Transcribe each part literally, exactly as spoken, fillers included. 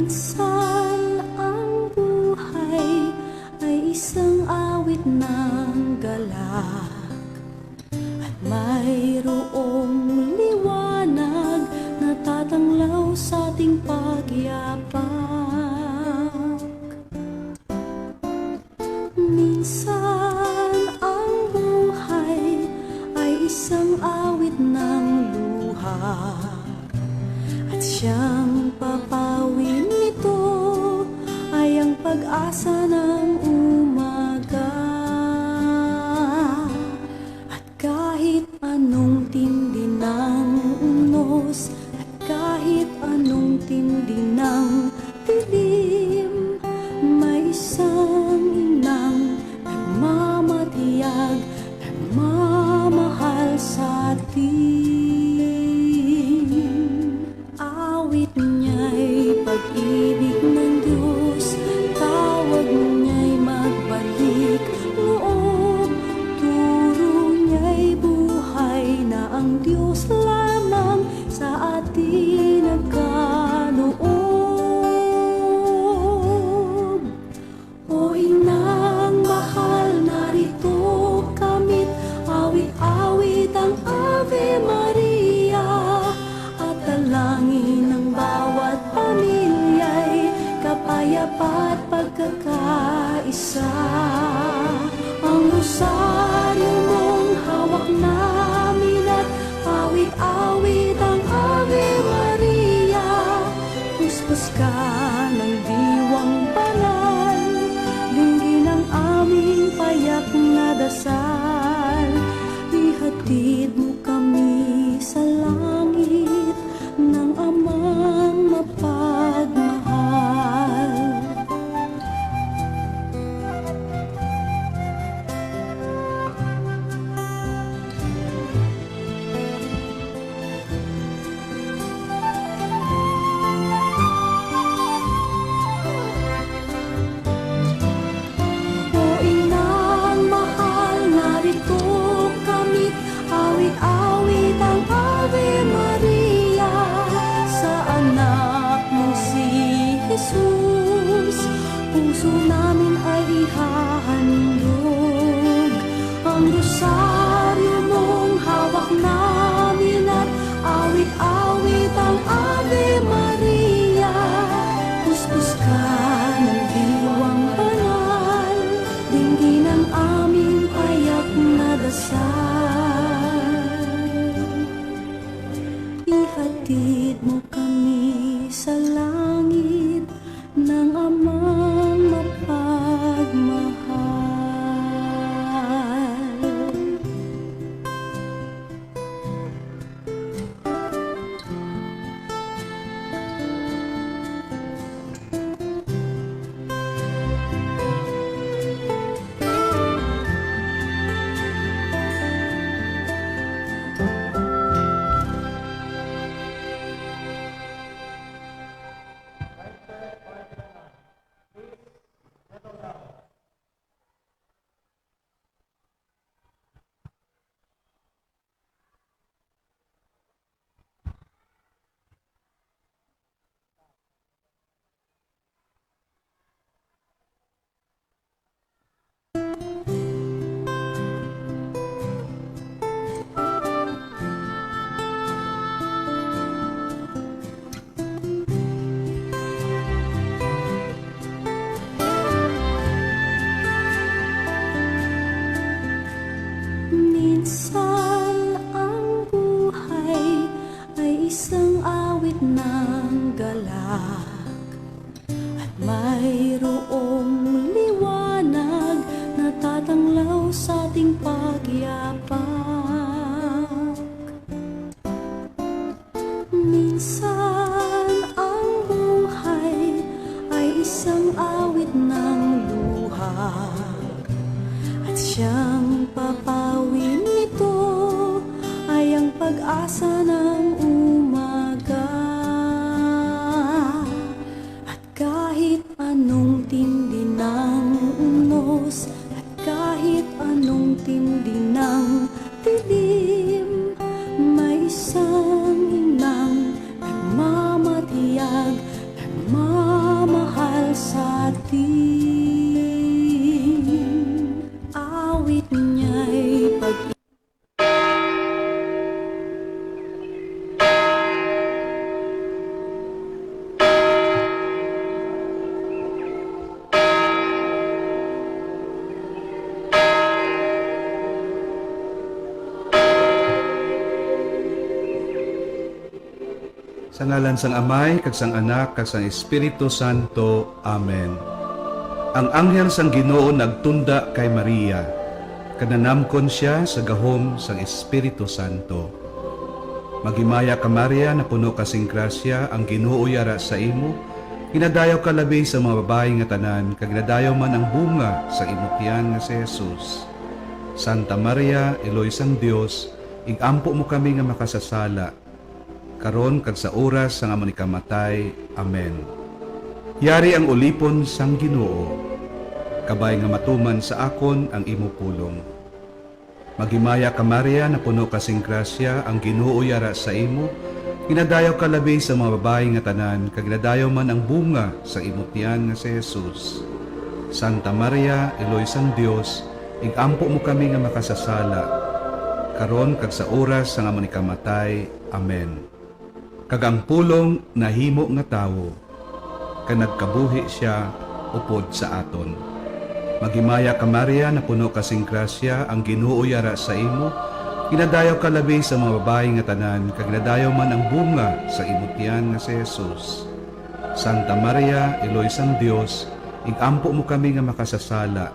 Minsan ang buhay ay isang awit ng galak, at mayroong liwanag na tatanglaw sa ating pagyapak. Minsan ang buhay ay isang awit ng luha, at siyang papawin nito ay ang pag-asa ng umaga. At kahit anong tindi ng unos, at kahit anong tindi ng dilim, may isang inang nagmamatiyag, nagmamahal sa atin. Awit niya'y pag-ibig ng Diyos, tawag niya'y magbalik loob, turo niya'y buhay na ang Diyos lamang sa atin nagkaloob. O inang mahal, narito kami't awit-awit ang Ave Maria, at dalangin ng bawat pamilya'y kapayapa'y pagkakaisa. Ang rosaryo mong hawak namin at awit-awit ang Ave Maria. Puspos ka ng diwang banal, dinggin ang aming payak na dasal. Ihatid mo kami sa langit ng Amang mapagmahal. O inang mahal, narito kami, awit-awit ang Ave Maria. Sa anak mo si Jesus, puso namin ay ihahandog. Ang rosaryo mong hawak namin at awit-awit ang Ave Maria. Puspos ka ng diwang banal, dinggin ang aming payak na dasal. Ihatid mo kami sa langit ng Amang mapagmahal. Minsan ang buhay ay isang awit ng galak, at mayroong liwanag na tatanglaw sa ating pagyapak. Minsan ang buhay ay isang awit ng luha, at siyang papawin nito ay ang pag-asa ng umaga. At kahit anong tindi ng unos, at kahit anong tindi ng dilim, may isang inang nagmamatiyag, nagmamahal Sa ngalan sang Amay, kag sang Anak, kag sang Espiritu Santo. Amen. Ang anghel sang Ginoo nagtunda kay Maria, kag nanamkon sia sa gahom sang Espiritu Santo. Maghimaya ka, Maria, napuno ka sing grasya, ang Ginoo yara sa imo. Ginadayaw ka labi sa mga babayi nga tanan, kag ginadayaw man ang bunga sang imo tiyan nga si Jesus. Santa Maria, Iloy sang Dios, ig-ampo mo kami nga makasasala, karon kag sa oras sang amon ikamatay. Amen. Yari ang ulipon sang Ginoo, kabay nga matuman sa akon ang imo pulong. Maghimaya ka, Maria, napuno ka sing grasya, ang Ginoo yara sa imo. Ginadayaw ka labi sa mga babayi nga tanan, kag ginadayaw man ang bunga sa imo tiyan nga si Jesus. Santa Maria, Iloy sang Dios, ig-ampo mo kami nga makasasala, karon kag sa oras sang amon ikamatay. Amen. Kag ang pulong nahimo nga tawo, kag nagkabuhi sia upod sa aton. Maghimaya ka, Maria, napuno ka sing grasya, ang Ginoo yara sa imo. Ginadayaw ka labi sa mga babayi nga tanan, kag ginadayaw man ang bunga sa imo tiyan nga si Jesus. Santa Maria, Iloy sang Dios, ig-ampo mo kami nga makasasala,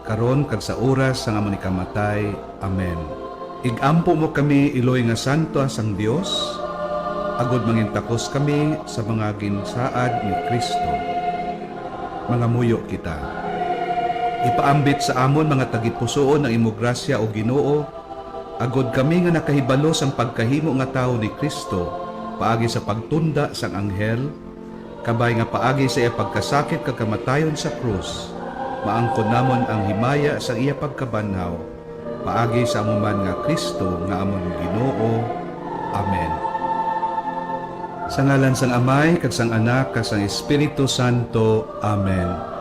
karon kag sa oras sang amon ikamatay. Amen. Ig-ampo mo kami, Iloy nga Santa sang Dios, agod mangintakos kami sa mga ginsaad ni Cristo. Mangamuyo kita. Ipaambit sa amon mga tagipusoon ang imo grasya, O Ginoo, agod kami nga nakahibalo sang pagkahimo nga tawo ni Cristo paagi sa pagtunda sang anghel, kabay nga paagi sa iya pagkasakit kag kamatayon sa krus, maangkon namon ang himaya sang iya pagkabanhaw, paagi sa amo man nga Cristo nga amon Ginoo. Amen. Sa ngalan sang Amay, kag sang Anak, kag sang Espiritu Santo. Amen.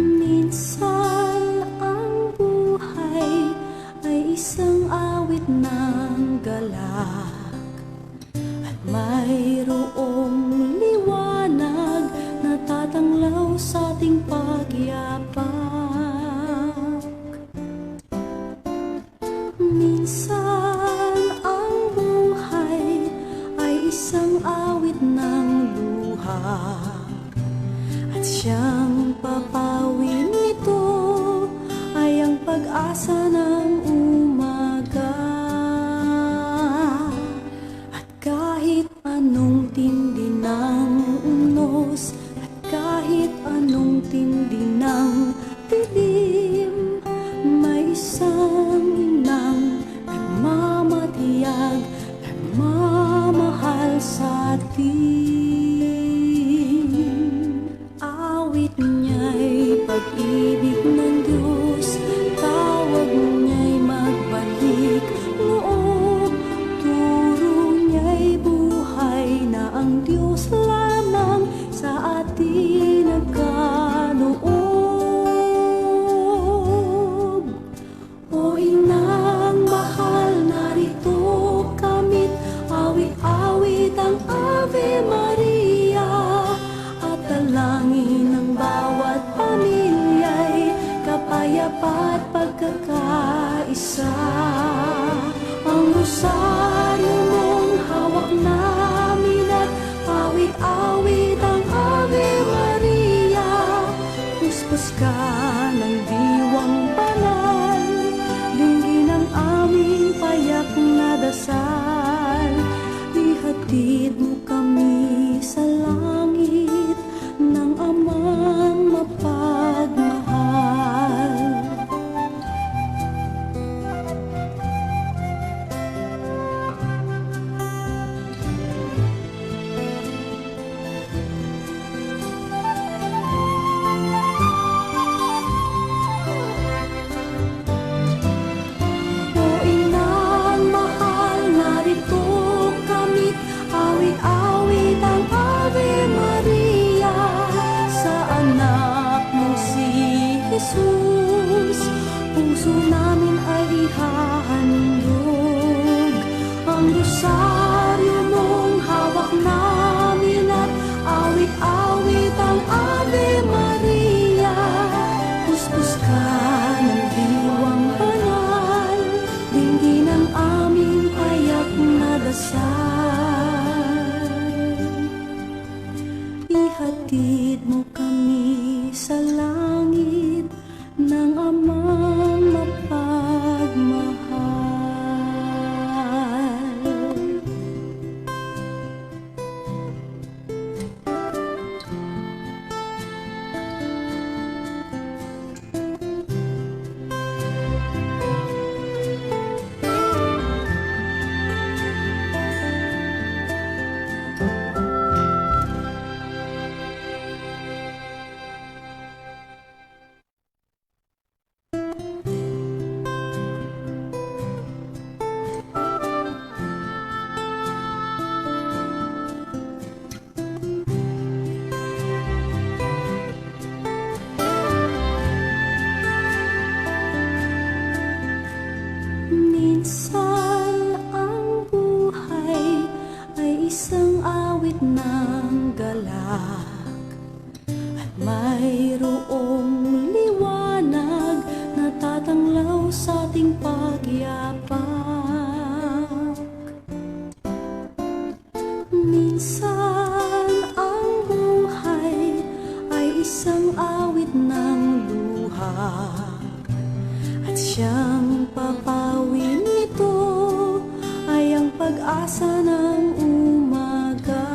Minsan ang buhay ay isang awit ng galak, at mayroong liwanag na tatanglaw sa ating pagyapak. Minsan ang buhay ay isang awit ng luha, at siyang papawi nito ay ang pag-asa ng umaga. At kahit anong tindi ng unos, at kahit anong tindi ng dilim, may isang inang nagmamatiyag, nagmamahal sa atin. Awit niya'y pag-ibig ng Diyos, tawag niya'y magbalik loob, turo niya'y buhay na ang Diyos lamang sa atin nagkaloob. O inang mahal, narito kami, awit-awit ang Ave Maria, at dalangin ng bawat pamilya'y kapayapa at pagkakaisa. Ang rosaryo mong hawak namin at awit-awit ang Ave Maria. Puspos ka ng diwang banal, dinggin ang aming payak na dasal. Ihatid mo kami sa langit ng Amang mapagmahal. O inang mahal, narito kami, Jesus, puso namin ay ihahandog. Ang rosaryo mong hawak namin at awit-awit ang Ave Maria. Puspos ka ng diwang banal, dinggin ang aming payak na dasal. Ihatid mo kami sa langit ng Amang mapagmahal. Minsan ang buhay ay isang awit ng galak, at mayroong liwanag na tatanglaw sa ating pagyapak. Minsan ang buhay ay isang awit ng luha, at siyang papawi nito ay ang pag-asa ng umaga.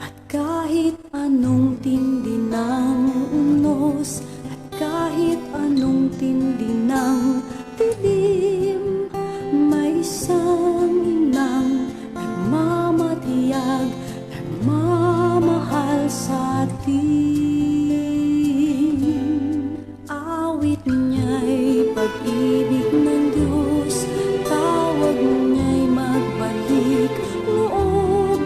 At kahit anong tindi ng unos, at kahit anong tindi ng dilim, may isang inang nagmamatiyag, nagmamahal sa atin. Awit niya'y pag-ibig ng Diyos, tawag niya'y magbalik loob,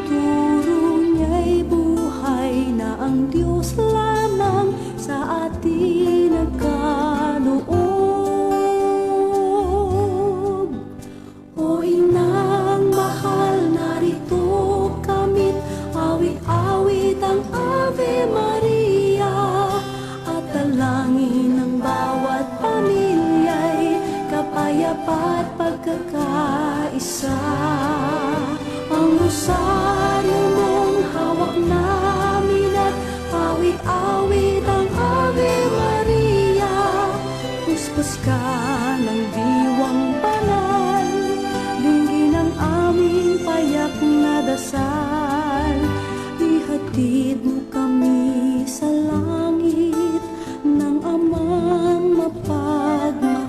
turo niya'y buhay na ang Diyos lamang sa atin nagkaloob. O inang mahal, narito kami't awit-awit ang Ave Maria, at dalangin ng bawat pamilya'y kapayapa'y pagkakaisa. Ang rosaryo mong hawak namin at awit-awit ang Ave Maria. Puspos ka ng diwang banal, dinggin ang aming payak na dasal. Ihatid mo kami sa langit ng Amang mapagmahal.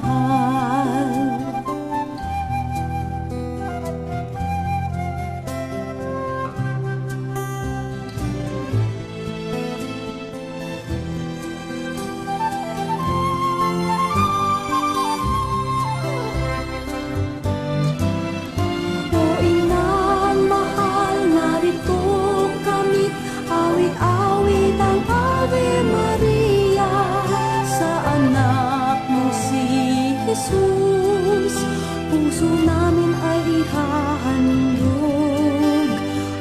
O inang mahal, narito kami, awit-awit ang Ave Maria sa anak mo si Jesus. Puso namin ay ihahandog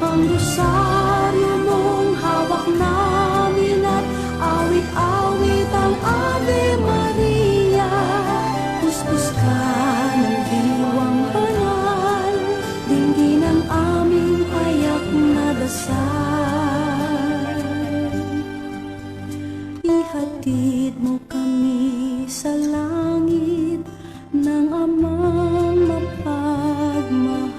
ang rosaryo mong hawak namin at awit-awit ang Ave Maria. Puspos ka ng diwang banal, dinggin ang aming payak na dasal. Ihatid mo kami sa langit ng Amang mapagmahal.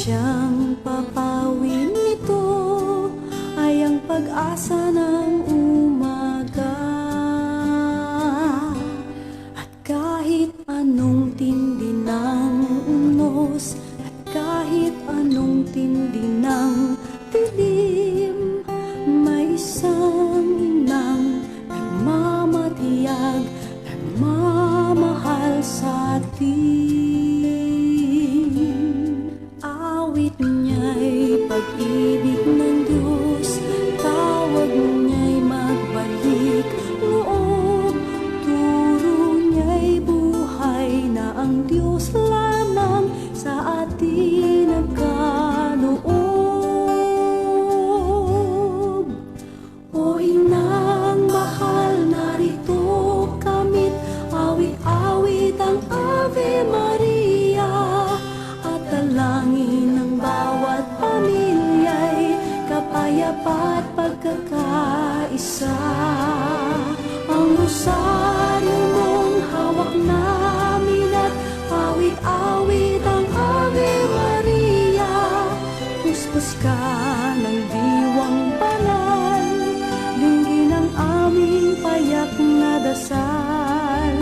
Ang papawi nito ay ang pag-asa ng umaga. At kahit anong tindi ng unos, at kahit anong tindi ng dilim, may isang inang nagmamatiyag, nagmamahal sa atin. Awit niya'y pag-ibig ng Diyos, tawag niya'y magbalik loob, turo niya'y buhay na ang Diyos lamang sa atin nagkaloob. O inang mahal, narito kamit, awit-awit ang Ave Maria, at dalangin ng bawat pamilya'y kapayapa at pagkakaisa. Ang rosaryo mong hawak namin at awit-awit ang Ave Maria. Puspos ka ng diwang banal, dinggin ang aming payak na dasal.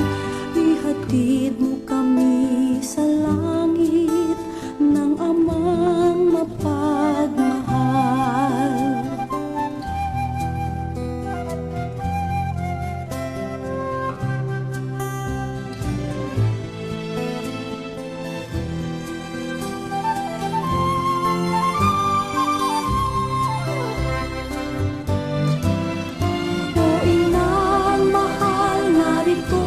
Ihatid mo kami sa langit ng Amang mapagmahal. O inang mahal, narito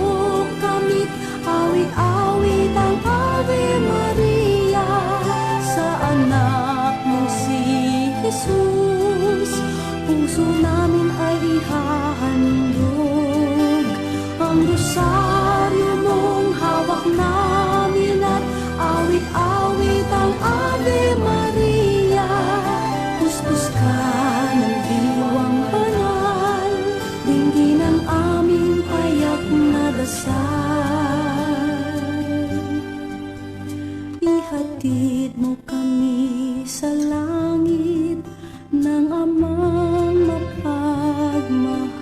kami, awit-awit ang Ave Maria. Sa anak mo si Jesus, puso namin ay ihahandog. Ang rosaryo mong hawak namin at awit-awit ang Ave Maria. Puspos ka ng diwang banal, dinggin ang aming payak na dasal. Ihatid mo kami sa langit ng Amang mapagmahal.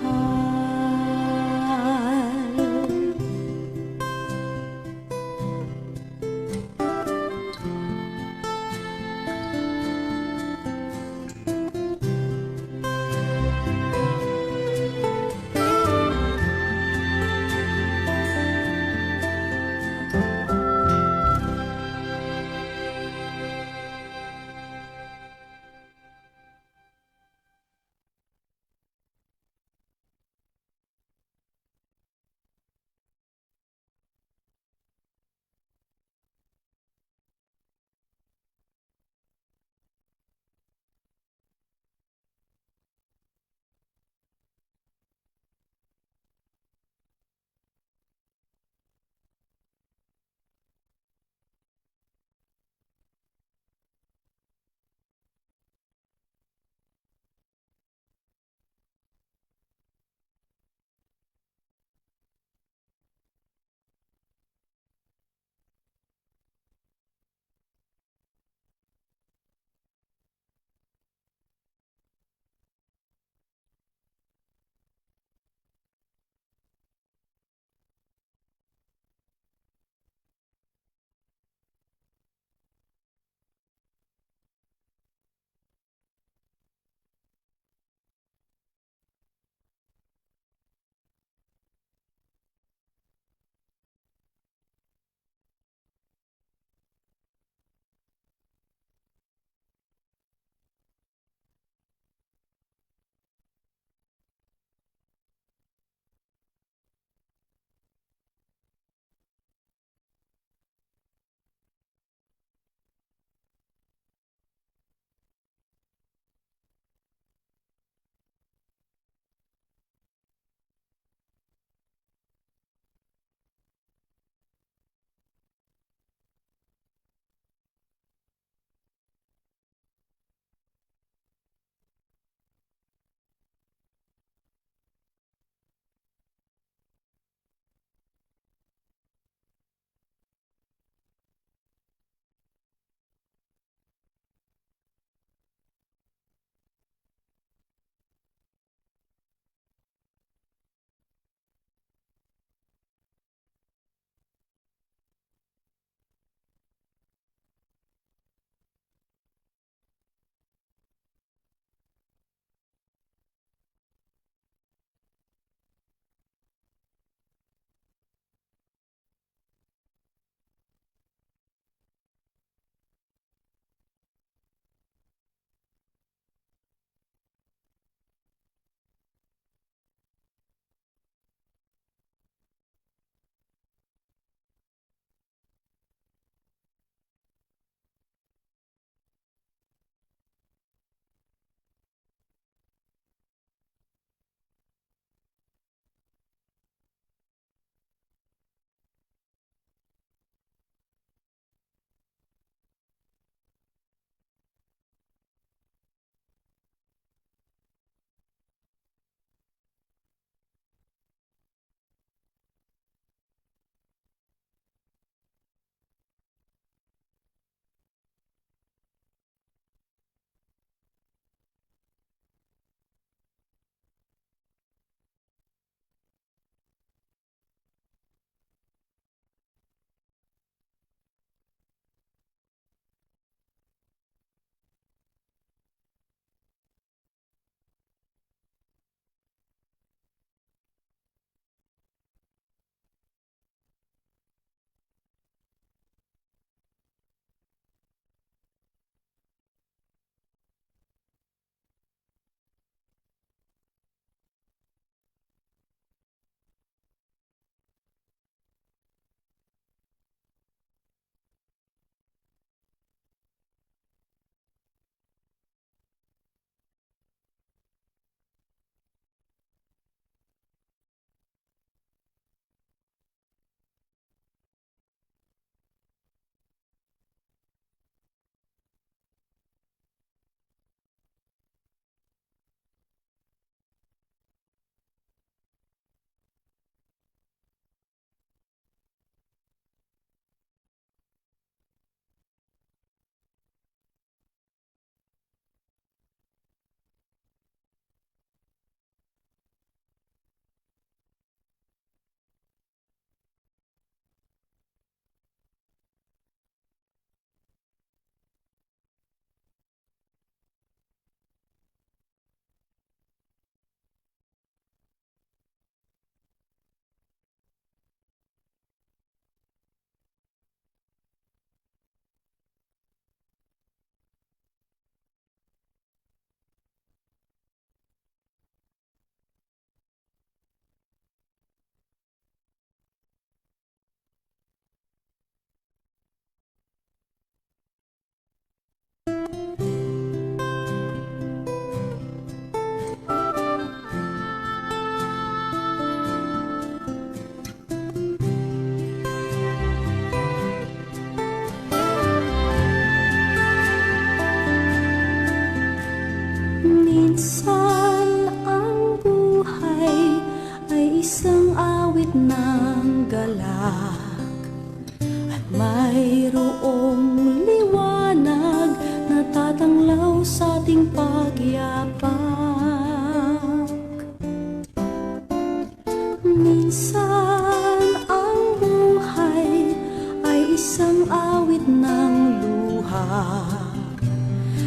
sang awit ng luha,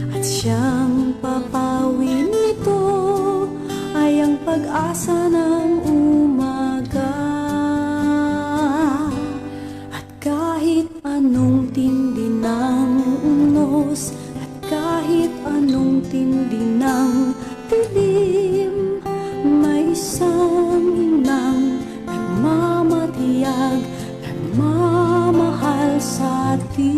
at siyang papawi nito ay ang pag-asa ng umaga. At kahit anong tindi ng unos, at kahit anong tindi ng dilim, may isang inang nagmamatiyag, nagmamahal sa atin.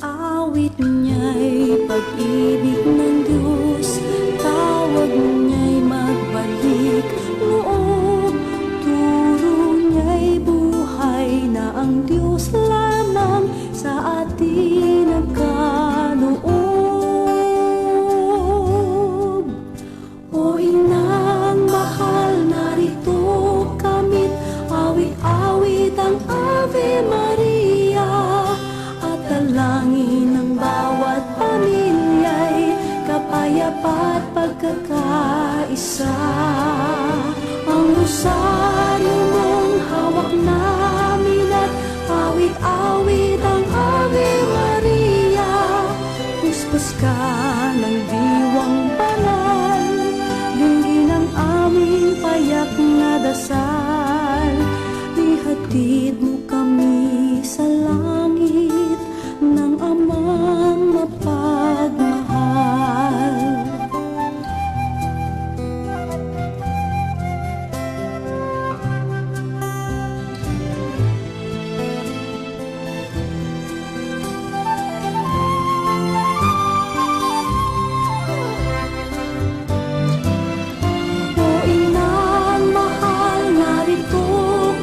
Awit niya'y pag-ibig ng Diyos, tawag niya'y magbalik loob, turo niya'y buhay na ang Diyos lamang sa atin nagkaloob. O inang mahal, narito kami, awit-awit ang Ave Maria, at dalangin ng bawat pamilya'y kapayapa at pagkakaisa. Ang rosaryo mong hawak namin at awit-awit ang Ave Maria. Puspos ka ng diwang banal, dinggin ang aming payak na dasal. Ihatid mo kami sa langit ng Amang mapagmahal. O inang mahal, narito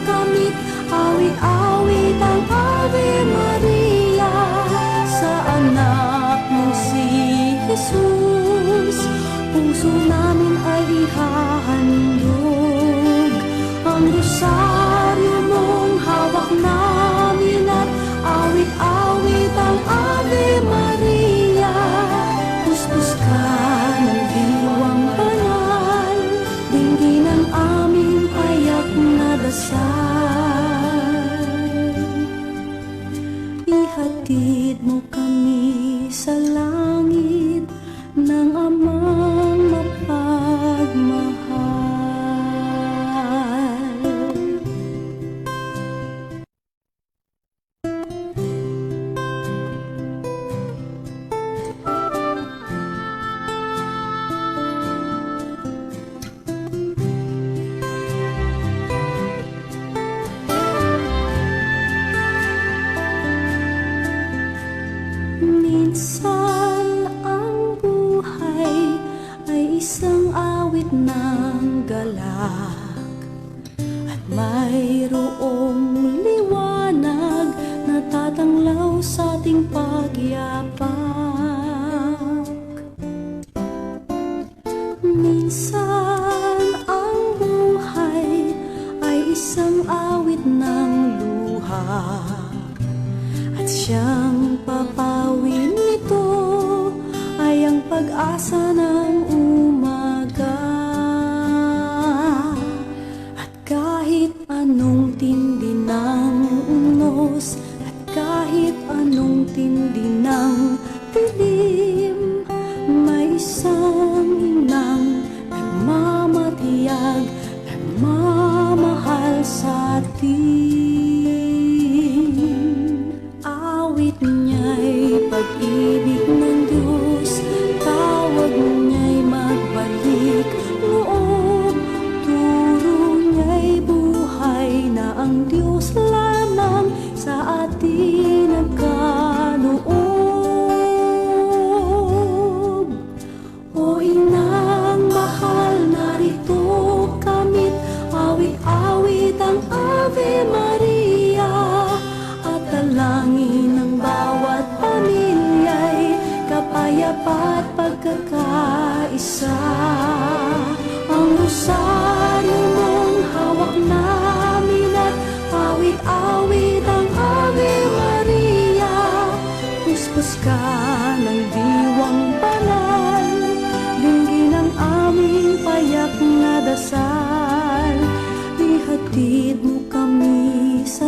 kami, awit-awit ang Ave Maria. Sa anak mo si Jesus, puso namin ay ihahandog. Ang rosaryo mong hawak namin at awit-awit ang Ave Maria. Puspos ka ng diwang banal, dinggin ang aming payak na dasal. Ihatid mo kami sa langit ng Amang mapagmahal. Minsan ang buhay ay isang awit ng galak, at mayroong liwanag na tatanglaw sa ating pagyapak. Minsan ang buhay ay isang awit ng luha, at siyang papawi nito ay ang pag-asa ng umaga. At kahit anong tindi ng unos, at kahit anong tindi ng dilim, may isang inang nagmamatiyag, nagmamahal sa atin. Awit niya'y pag-ibig ng Diyos, tawag niya'y magbalik loob, turo niya'y buhay na ang Diyos lamang sa atin nagkaloob. O inang mahal, narito kami, awit-awit ang Ave Maria, at dalangin ng bawat pamilya'y kapayapa at pagkakaisa. Ang rosaryo mong hawak namin at awit-awit ang Ave Maria. Puspos ka ng diwang banal, dinggin ang aming payak na dasal. Ihatid mo kami sa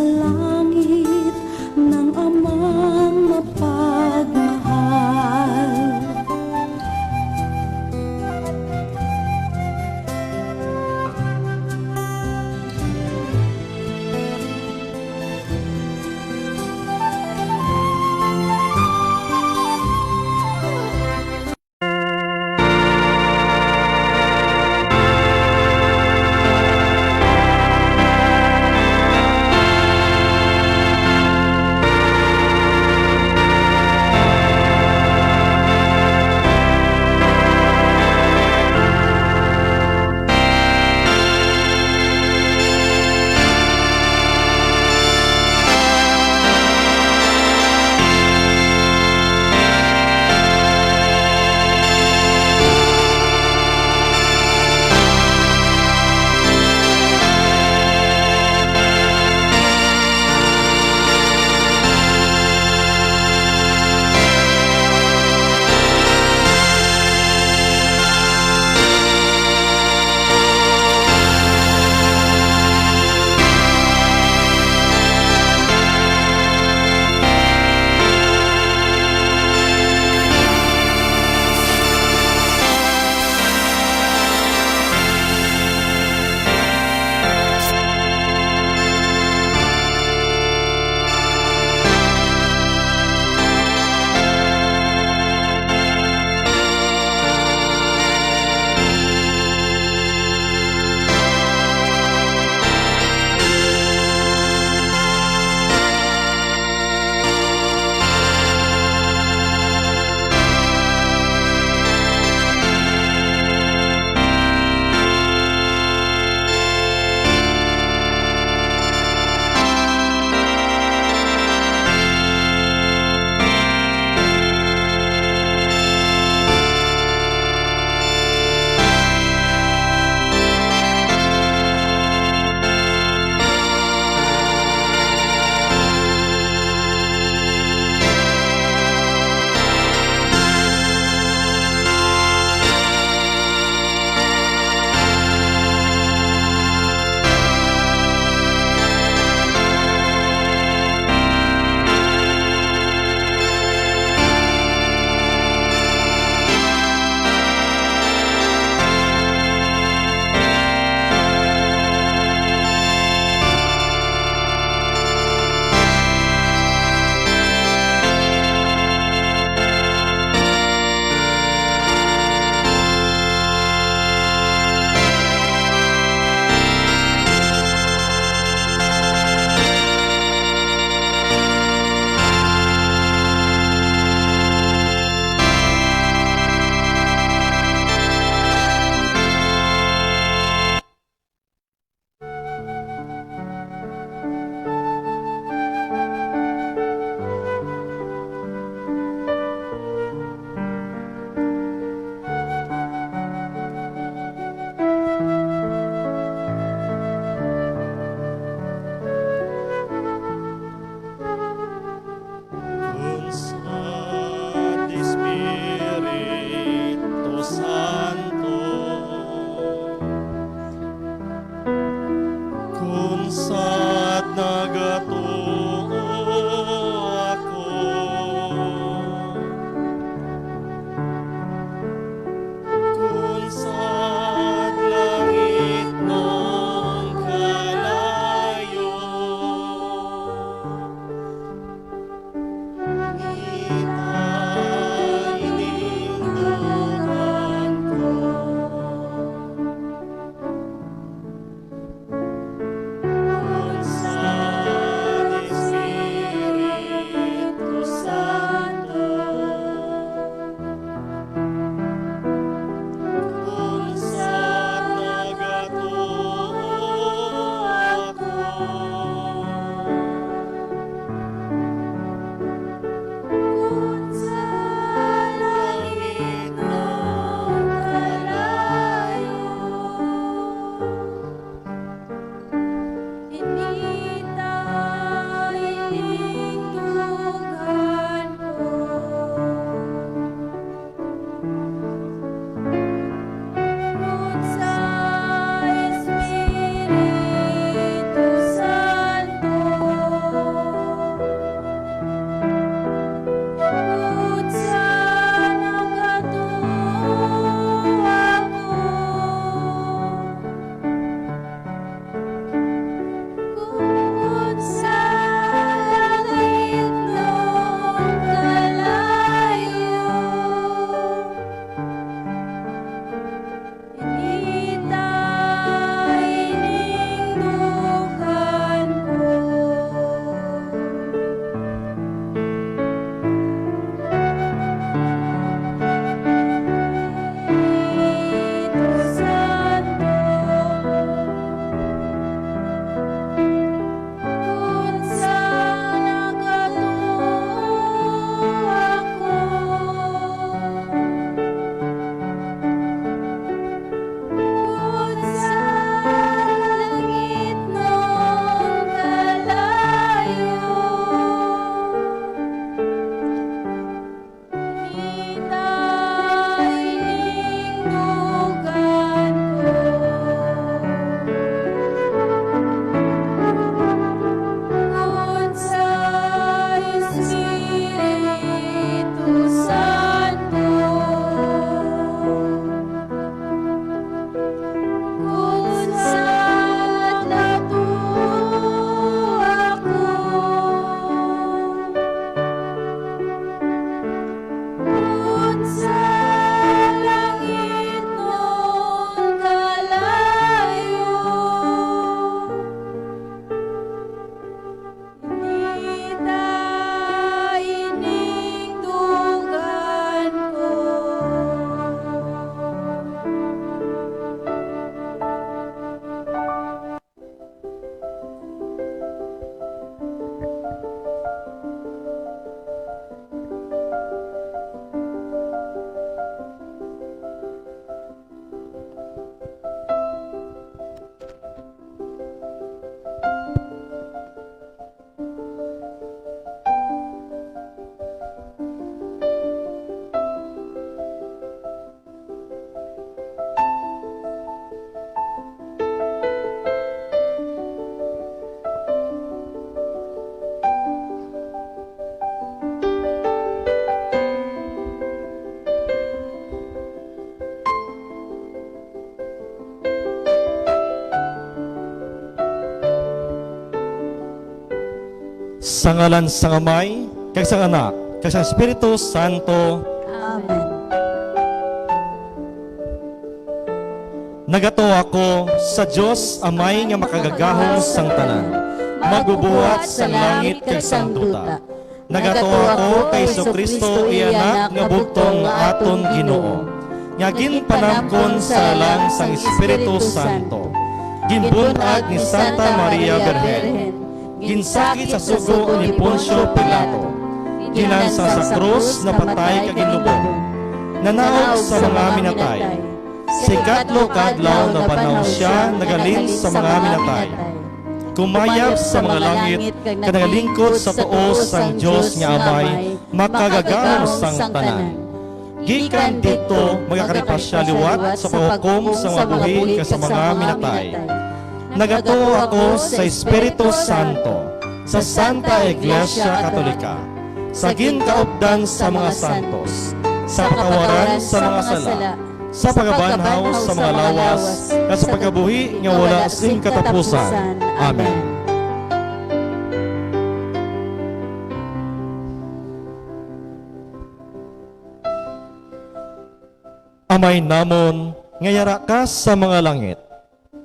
Sa ngalan sang Amay, kag sang Anak, kag sang Espiritu Santo. Amen. Nagato ako sa Dios Amay nga makagagahom sang tanan, magbubuhat sang langit kag sang duta. Nagato ako kay Jesu-Cristo, iya Anak nga bugtong nga aton Ginoo, nga ginpanamkon sa lalang sang Espiritu Santo, ginbun-ag ni Santa Maria Birhen, ginsakit sa sugo ni Poncio Pilato, ginlansang sa krus, napatay kag ginlubong, nanaog sa mga minatay. Sa ikatlo ka adlaw nabanhaw sia, naghalin sa mga minatay. Kumayap sa mga langit kag naglingkod sa tuo sang Dios nga Amay, makagagahom sang tanan. Gikan didto, magakari pa sia liwat sa paghukom sa mga buhi kag sa mga minatay. Nagatuo ako sa Espiritu Santo, sa Santa Iglesia Katolika, sa ginkaupdan sa mga santos, sa patawaran sa mga sala, sa pagkabanhaw sa mga lawas, kag sa pagkabuhi nga wala sing katapusan. Amen. Amay namon nga yara ka sa mga langit,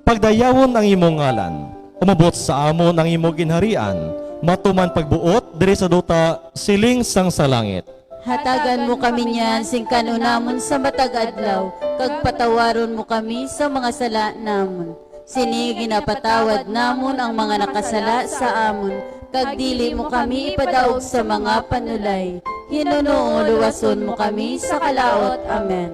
pagdayawon ang imo ngalan, umabot sa amon ang imo ginharian, matuman pagbuot diri sa duta siling sang sa langit. Hatagan mo kami niyan sing kan-on namon sa matag adlaw, kag patawaron mo kami sa mga sala namon, sini ginapatawad namon ang mga nakasala sa amon, kag dili mo kami ipadaog sa mga panulay. Hinunoo luwason mo kami sa kalaut. Amen.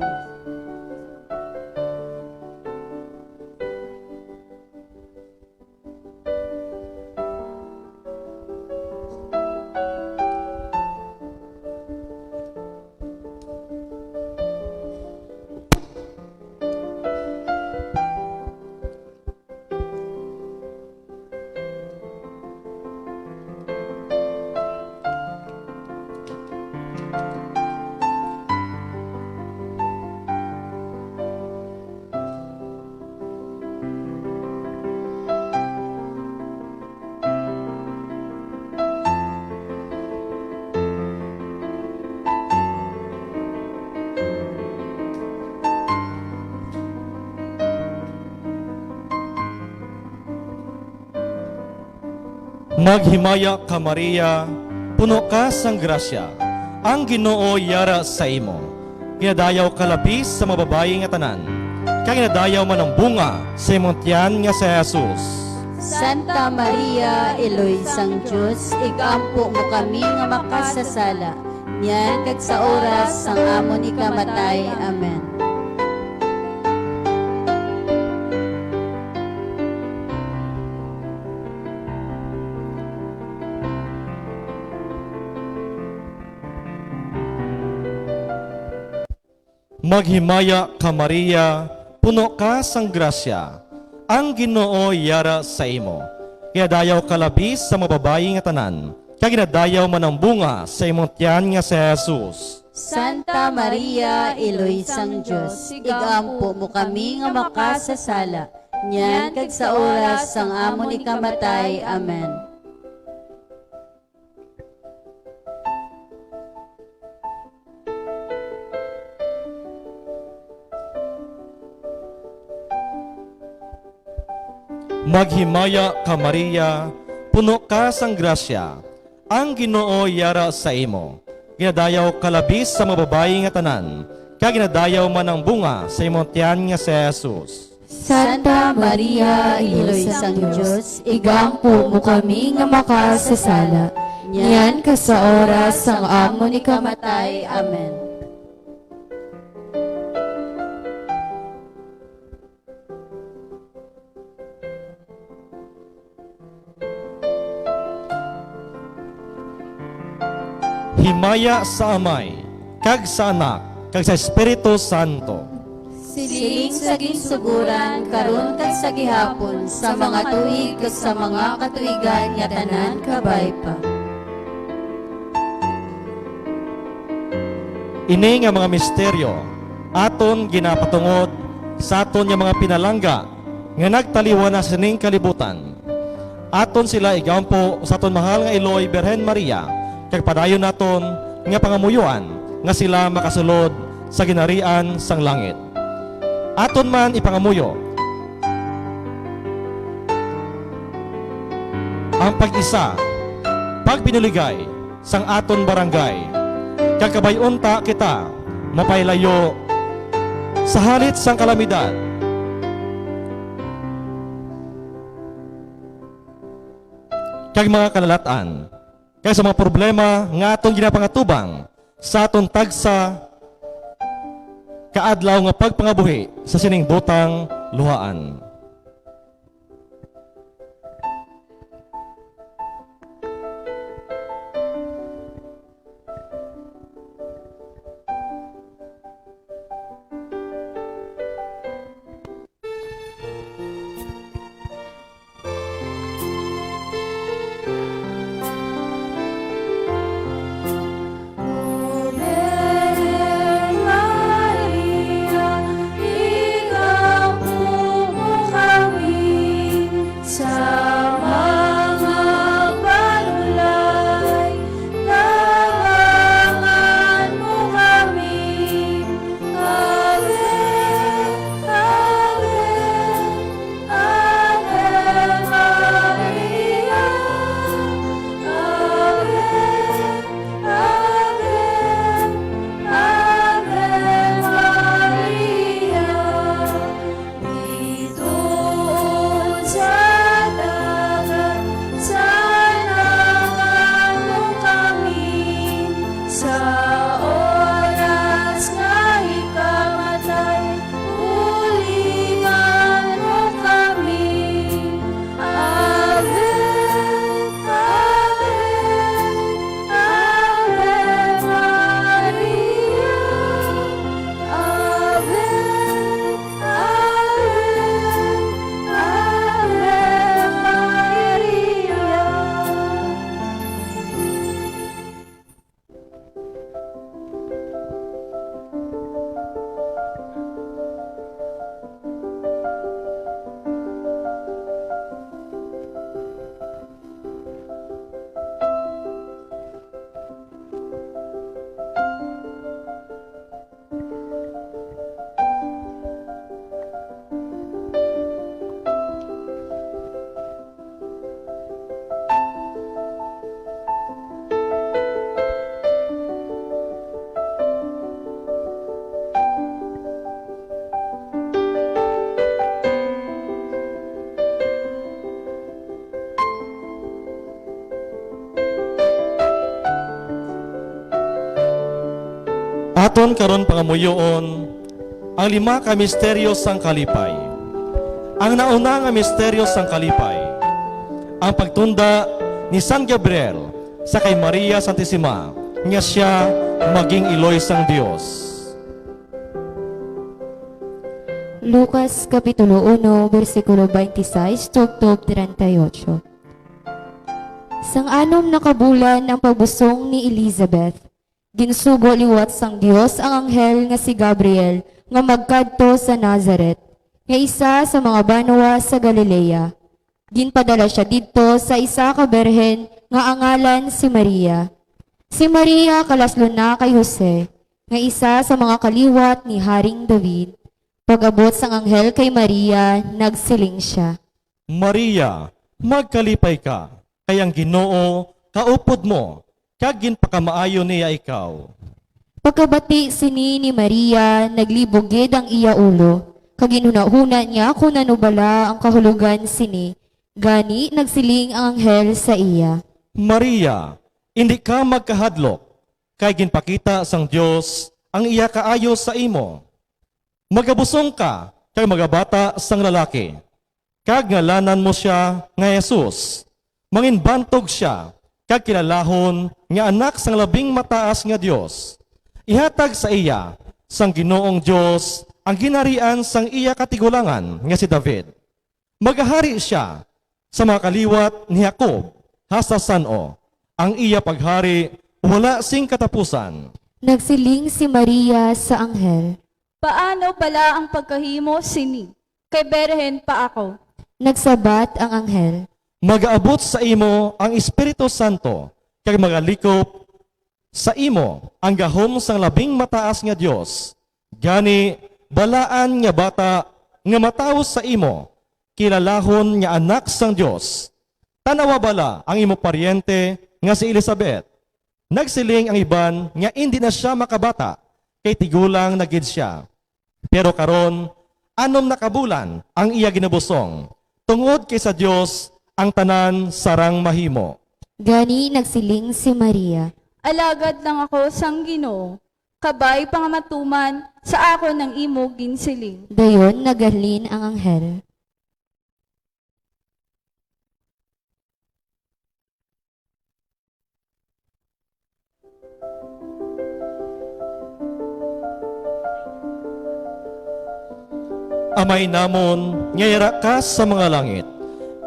Maghimaya ka, Maria, puno ka sang grasya, ang Ginoo yara sa imo. Ginadayaw ka labi sa mga babayi nga tanan, kag ginadayaw man ang bunga sa imong tiyan nga si Jesus. Santa Maria, Iloy sang Dios, igampo mo kami nga makasasala, niyan kag sa oras sang amon ikamatay. Amen. Maghimaya ka, Maria, puno ka sang grasya, ang Ginoo yara sa imo. Ginadayaw ka labi sa mga babayi nga tanan, kag ginadayaw man ang bunga sa imong tiyan nga si Jesus. Santa Maria, Iloy sang Dios, igampo mo kami nga makasasala, niyan kag sa oras sang amon ikamatay. Amen. Maghimaya ka, Maria, puno ka sang grasya, ang Ginoo yara sa imo. Ginadayaw ka labi sa mga babayi nga tanan, kag ginadayaw man ang bunga sa imong tiyan nga si Jesus. Santa Maria, Iloy sang Dios, igampo mo kami nga makasasala, niyan kag sa oras sang amon ikamatay. Amen. Himaya sa Amay, kag sa Anak, kag sa Espiritu Santo. Siling sa ginsuguran, karon kag sa gihapon, sa mga tuig kag sa mga katuigan nga tanan. Kabay pa. Ini nga mga misteryo aton ginapatungod sa aton nga mga pinalangga nga nagtaliwan na sining kalibutan. Aton sila igampo sa aton mahal nga iloy, Birhen Maria, kag padayon naton nga pangamuyoan nga sila makasulod sa ginharian sang langit. Aton man ipangamuyo ang pag-isa, pagbinuligay sang aton barangay, kag kabay-on ta kita mapailayo sa halit sang kalamidad kag mga kalalat-an, kag sa mga problema nga aton ginapangatubang sa aton tagsa ka adlaw nga pagpangabuhi sa sining butang luhaan. Sa mga panulay, tabangan mo kami. Ave, Ave, Ave Maria. Ave, Ave, Ave Maria. Didto sa dagat, sana ano kami sa oras nga ikamatay, buligan mo kami. Ave, Ave, Ave Maria. Ave, Ave, Ave Maria. Aton karon pangamuyoon ang lima ka misteryo sang kalipay. Ang nauna nga misteryo sang kalipay, ang pagtunda ni San Gabriel sa kay Maria Santisima nga sia maging iloy sang Dios. Lucas Kapitulo uno, bersikulo twenty-six tubtob treinta y ocho. Sang anom na ka bulan ang pagbusong ni Elizabeth, ginsugo liwat sang Dios ang anghel nga si Gabriel nga magkadto sa Nazaret, nga isa sa mga banwa sa Galilea. Ginpadala sia didto sa isa ka birhen nga angalan si Maria. Si Maria kalaslo na kay Jose, nga isa sa mga kaliwat ni Haring David. Pag-abot sang anghel kay Maria, nagsiling sia, "Maria, magkalipay ka, kay ang Ginoo kaupod mo, kag ginpakamaayo niya ikaw." Pagkabati sini ni Maria, naglibog gid ang iya ulo, kag ginhunahuna niya kon ano bala ang kahulogan sini. Gani nagsiling ang anghel sa iya, "Maria, indi ka magkahadlok, kay ginpakita sang Dios ang iya kaayo sa imo. Magabusong ka kag magabata sang lalaki, kag ngalanan mo sia nga Jesus. Manginbantog sia kag kilalahon nga Anak sang Labing Mataas nga Dios. Ihatag sa iya sang Ginoong Dios ang ginharian sang iya katigulangan nga si David. Magahari sia sa mga kaliwat ni Jacob hasta san-o. Ang iya paghari wala sing katapusan." Nagsiling si Maria sa anghel, "Paano bala ang pagkahimo sini, kay birhen pa ako?" Nagsabat ang anghel, Magaabot sa imo ang Espiritu Santo, kag magalikop sa imo ang gahom sang Labing Mataas nga Dios. Gani, balaan nga bata nga matawo sa imo, kilalahon nga anak sang Dios. Tan-awa bala ang imo paryente nga si Elizabeth. Nagsiling ang iban nga indi na sia makabata, kay tigulang na gid sia. Pero karon, anom na ka bulan ang iya ginabusong, tungod kay sa Dios ang tanan sarang mahimo. Gani nagsiling si Maria, "Alagad lang ako sang Ginoo, kabay pangamatuman sa akon ang imo ginsiling." Dayon naghalin ang anghel. Amay namon nga yara ka sa mga langit,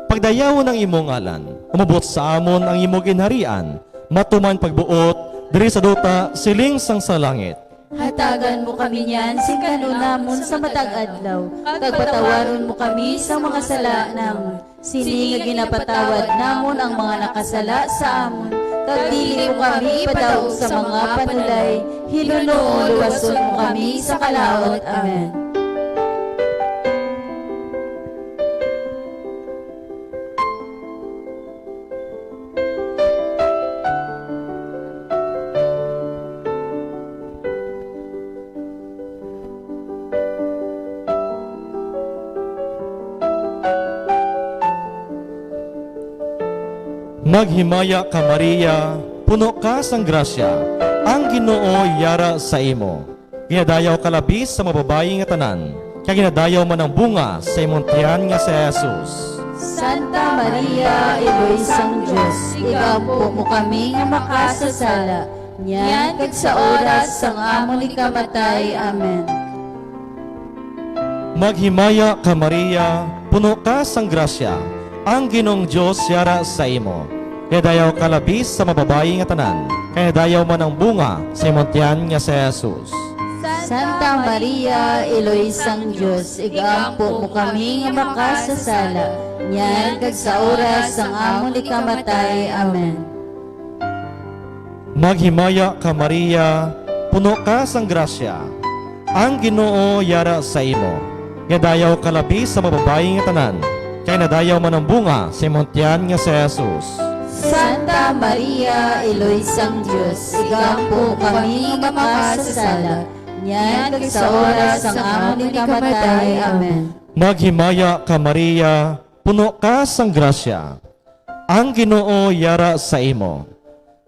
pagdayawon ang imo ngalan. Umabot sa amon ang imo ginharian. Matuman pagbuot diri sa duta siling sang sa langit. Hatagan mo kami niyan sing kan-on namon sa matag adlaw, kag patawaron mo kami sa mga sala namon, sini nga ginapatawad namon ang mga nakasala sa amon, kag dili mo kami ipadaog sa mga panulay, hinunoo luwason mo kami sa kalaut. Amen. Maghimaya ka, Maria, puno ka sang grasya, ang Ginoo yara sa imo. Ginadayaw ka labi sa mga babayi nga tanan, kag ginadayaw man ang bunga sa imong tiyan nga si Jesus. Santa Maria, Iloy sang Dios, igampo mo kami nga makasasala, niyan kag sa oras sang amon ikamatay. Amen. Maghimaya ka, Maria, puno ka sang grasya, ang Ginoong Dios yara sa imo. Ginadayaw ka labi sa mga babayi nga tanan, kag ginadayaw man ang bunga sa imong tiyan nga si Jesus. Santa Maria, Iloy sang Dios, igampo mo kami nga makasasala, niyan kag sa oras sang amon ikamatay. Amen. Maghimaya ka, Maria, puno ka sang grasya, ang Ginoo yara sa imo. Ginadayaw ka labi sa mga babayi nga tanan, kag ginadayaw man ang bunga sa imong tiyan nga si Jesus. Santa Maria, Iloy sang Dios, igampo kami nga makasasala, niyan kag sa oras sang amon ikamatay. Amen. Maghimaya ka, Maria, puno ka sang grasya, ang Ginoo yara sa imo.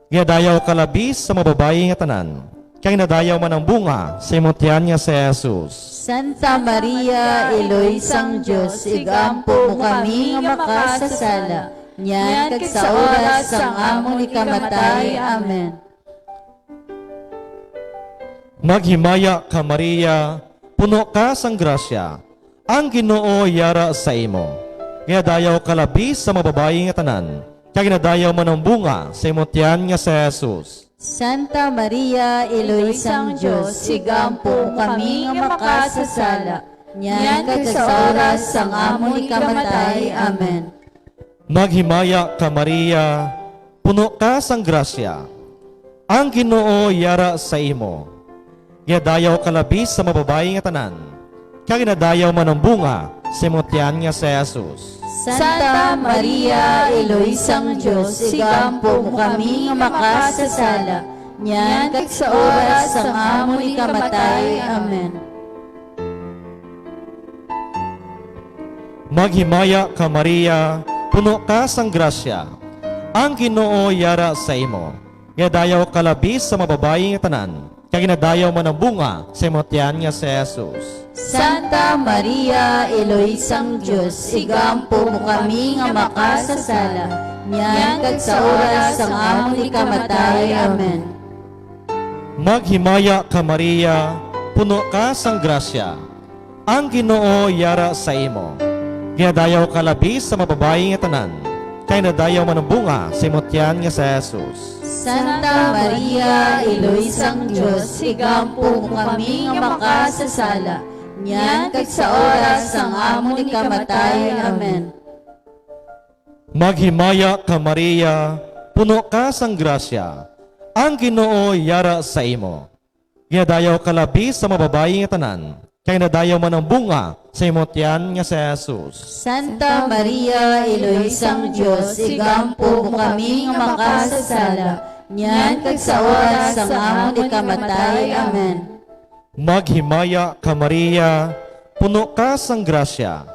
Ginadayaw ka labi sa mga babayi nga tanan, kag ginadayaw man ang bunga sa imong tiyan nga si Jesus. Santa Maria, Iloy sang Dios, igampo mo kami nga makasasala, niyan kag sa oras sang amon ikamatay. Amen. Maghimaya ka, Maria, puno ka sang grasya, ang Ginoo yara sa imo. Ginadayaw ka labi sa mga babayi nga tanan, kag ginadayaw man ang bunga sa imong tiyan nga si Jesus. Santa Maria, Iloy sang Dios, igampo mo kami nga makasasala, niyan kag sa oras sang amon ikamatay. Amen. Maghimaya ka, Maria, puno ka sang grasya, ang Ginoo yara sa imo. Ginadayaw ka labi sa mga babayi nga tanan, kag ginadayaw man ang bunga sa imong tiyan nga si Jesus. Santa Maria, Iloy sang Dios, igampo mo kami nga makasasala, niyan kag sa oras sang amon ikamatay. Amen. Maghimaya ka, Maria, puno ka sang grasya, ang Ginoo yara sa imo. Ginadayaw ka labi sa mga babayi nga tanan, kag ginadayaw man ang bunga sa imong tiyan nga si Jesus. Santa Maria, Iloy sang Dios, igampo mo kami nga makasasala, niyan kag sa oras sang amon ikamatay. Amen. Maghimaya ka, Maria, puno ka sang grasya, ang Ginoo yara sa imo. Ginadayaw ka labi sa mga babayi nga tanan, kag ginadayaw man ang bunga sa imong tiyan nga si Jesus. Santa Maria, Iloy sang Dios, igampo mo kami nga makasasala, niyan kag sa oras sang amon ikamatay. Amen. Maghimaya ka, Maria, puno ka sang grasya, ang Ginoo yara sa imo. Ginadayaw ka labi sa mga babayi nga tanan, kay nadayaw man ang bunga sa imo tiyan nga si Jesus. Santa Maria, Iloy sang Dios, igampo mo kami nga makasasala, niyan kag sa oras sang amon ikamatay. Amen. Maghimaya ka, Maria, puno ka sang grasya.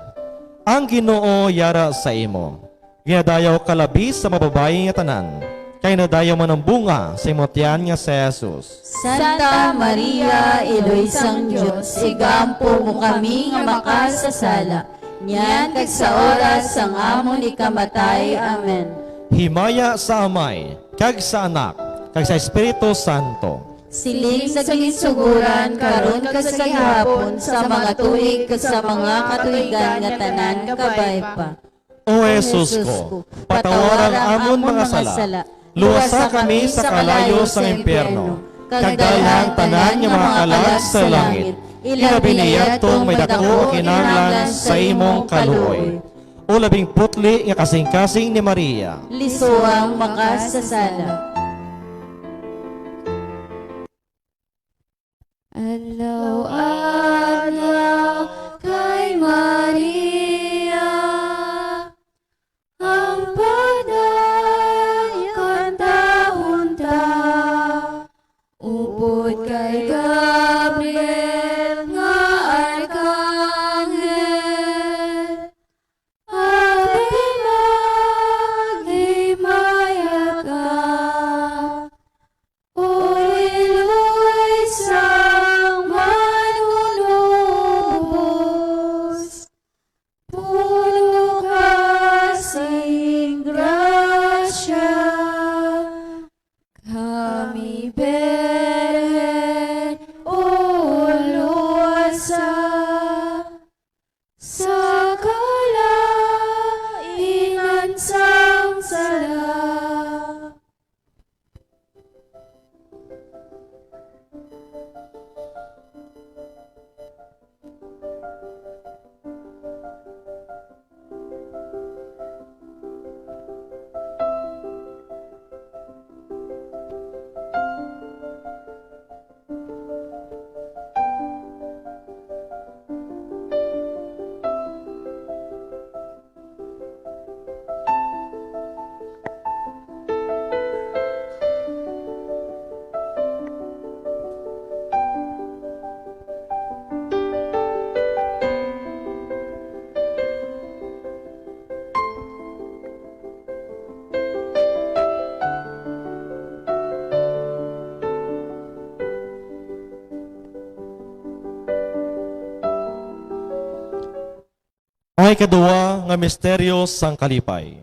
Ang Ginoo yara sa imo. Ginadayaw ka labi sa mga babayi nga tanan, kay nadayaw man ang bunga sa imo tiyan nga si Jesus. Santa Maria, Iloy sang Dios, igampo mo kami nga makasasala, niyan kag sa oras sang amon ikamatay. Amen. Himaya sa Amay, kag sa Anak, kag sa Espiritu Santo. Siling sa ginsuguran, karon kag sa gihapon, sa mga tuig kag sa mga katuigan nga tanan. Kabay pa. O Jesus ko, patawara ang amon mga sala, luwasa kami sa kalayo sang impyerno, kag dalha ang tanan nga mga kalag sa langit, ilabi na yadtong may daku kinahanglan sa imong kaluoy. O labing putli nga kasing-kasing ni Maria. Lisua ang makasasala. Adlaw-adlaw kay Maria ang pagdayeg kantahon ta, upod kay Gabriel nga arkanghel. Ate, maghimaya ka, o Iloy sang Manunubos, puno ka sing grasya. Kami, Birhen, o luwasa sa kalainan sang sala. Ang ikaduha nga misteryo sang kalipay,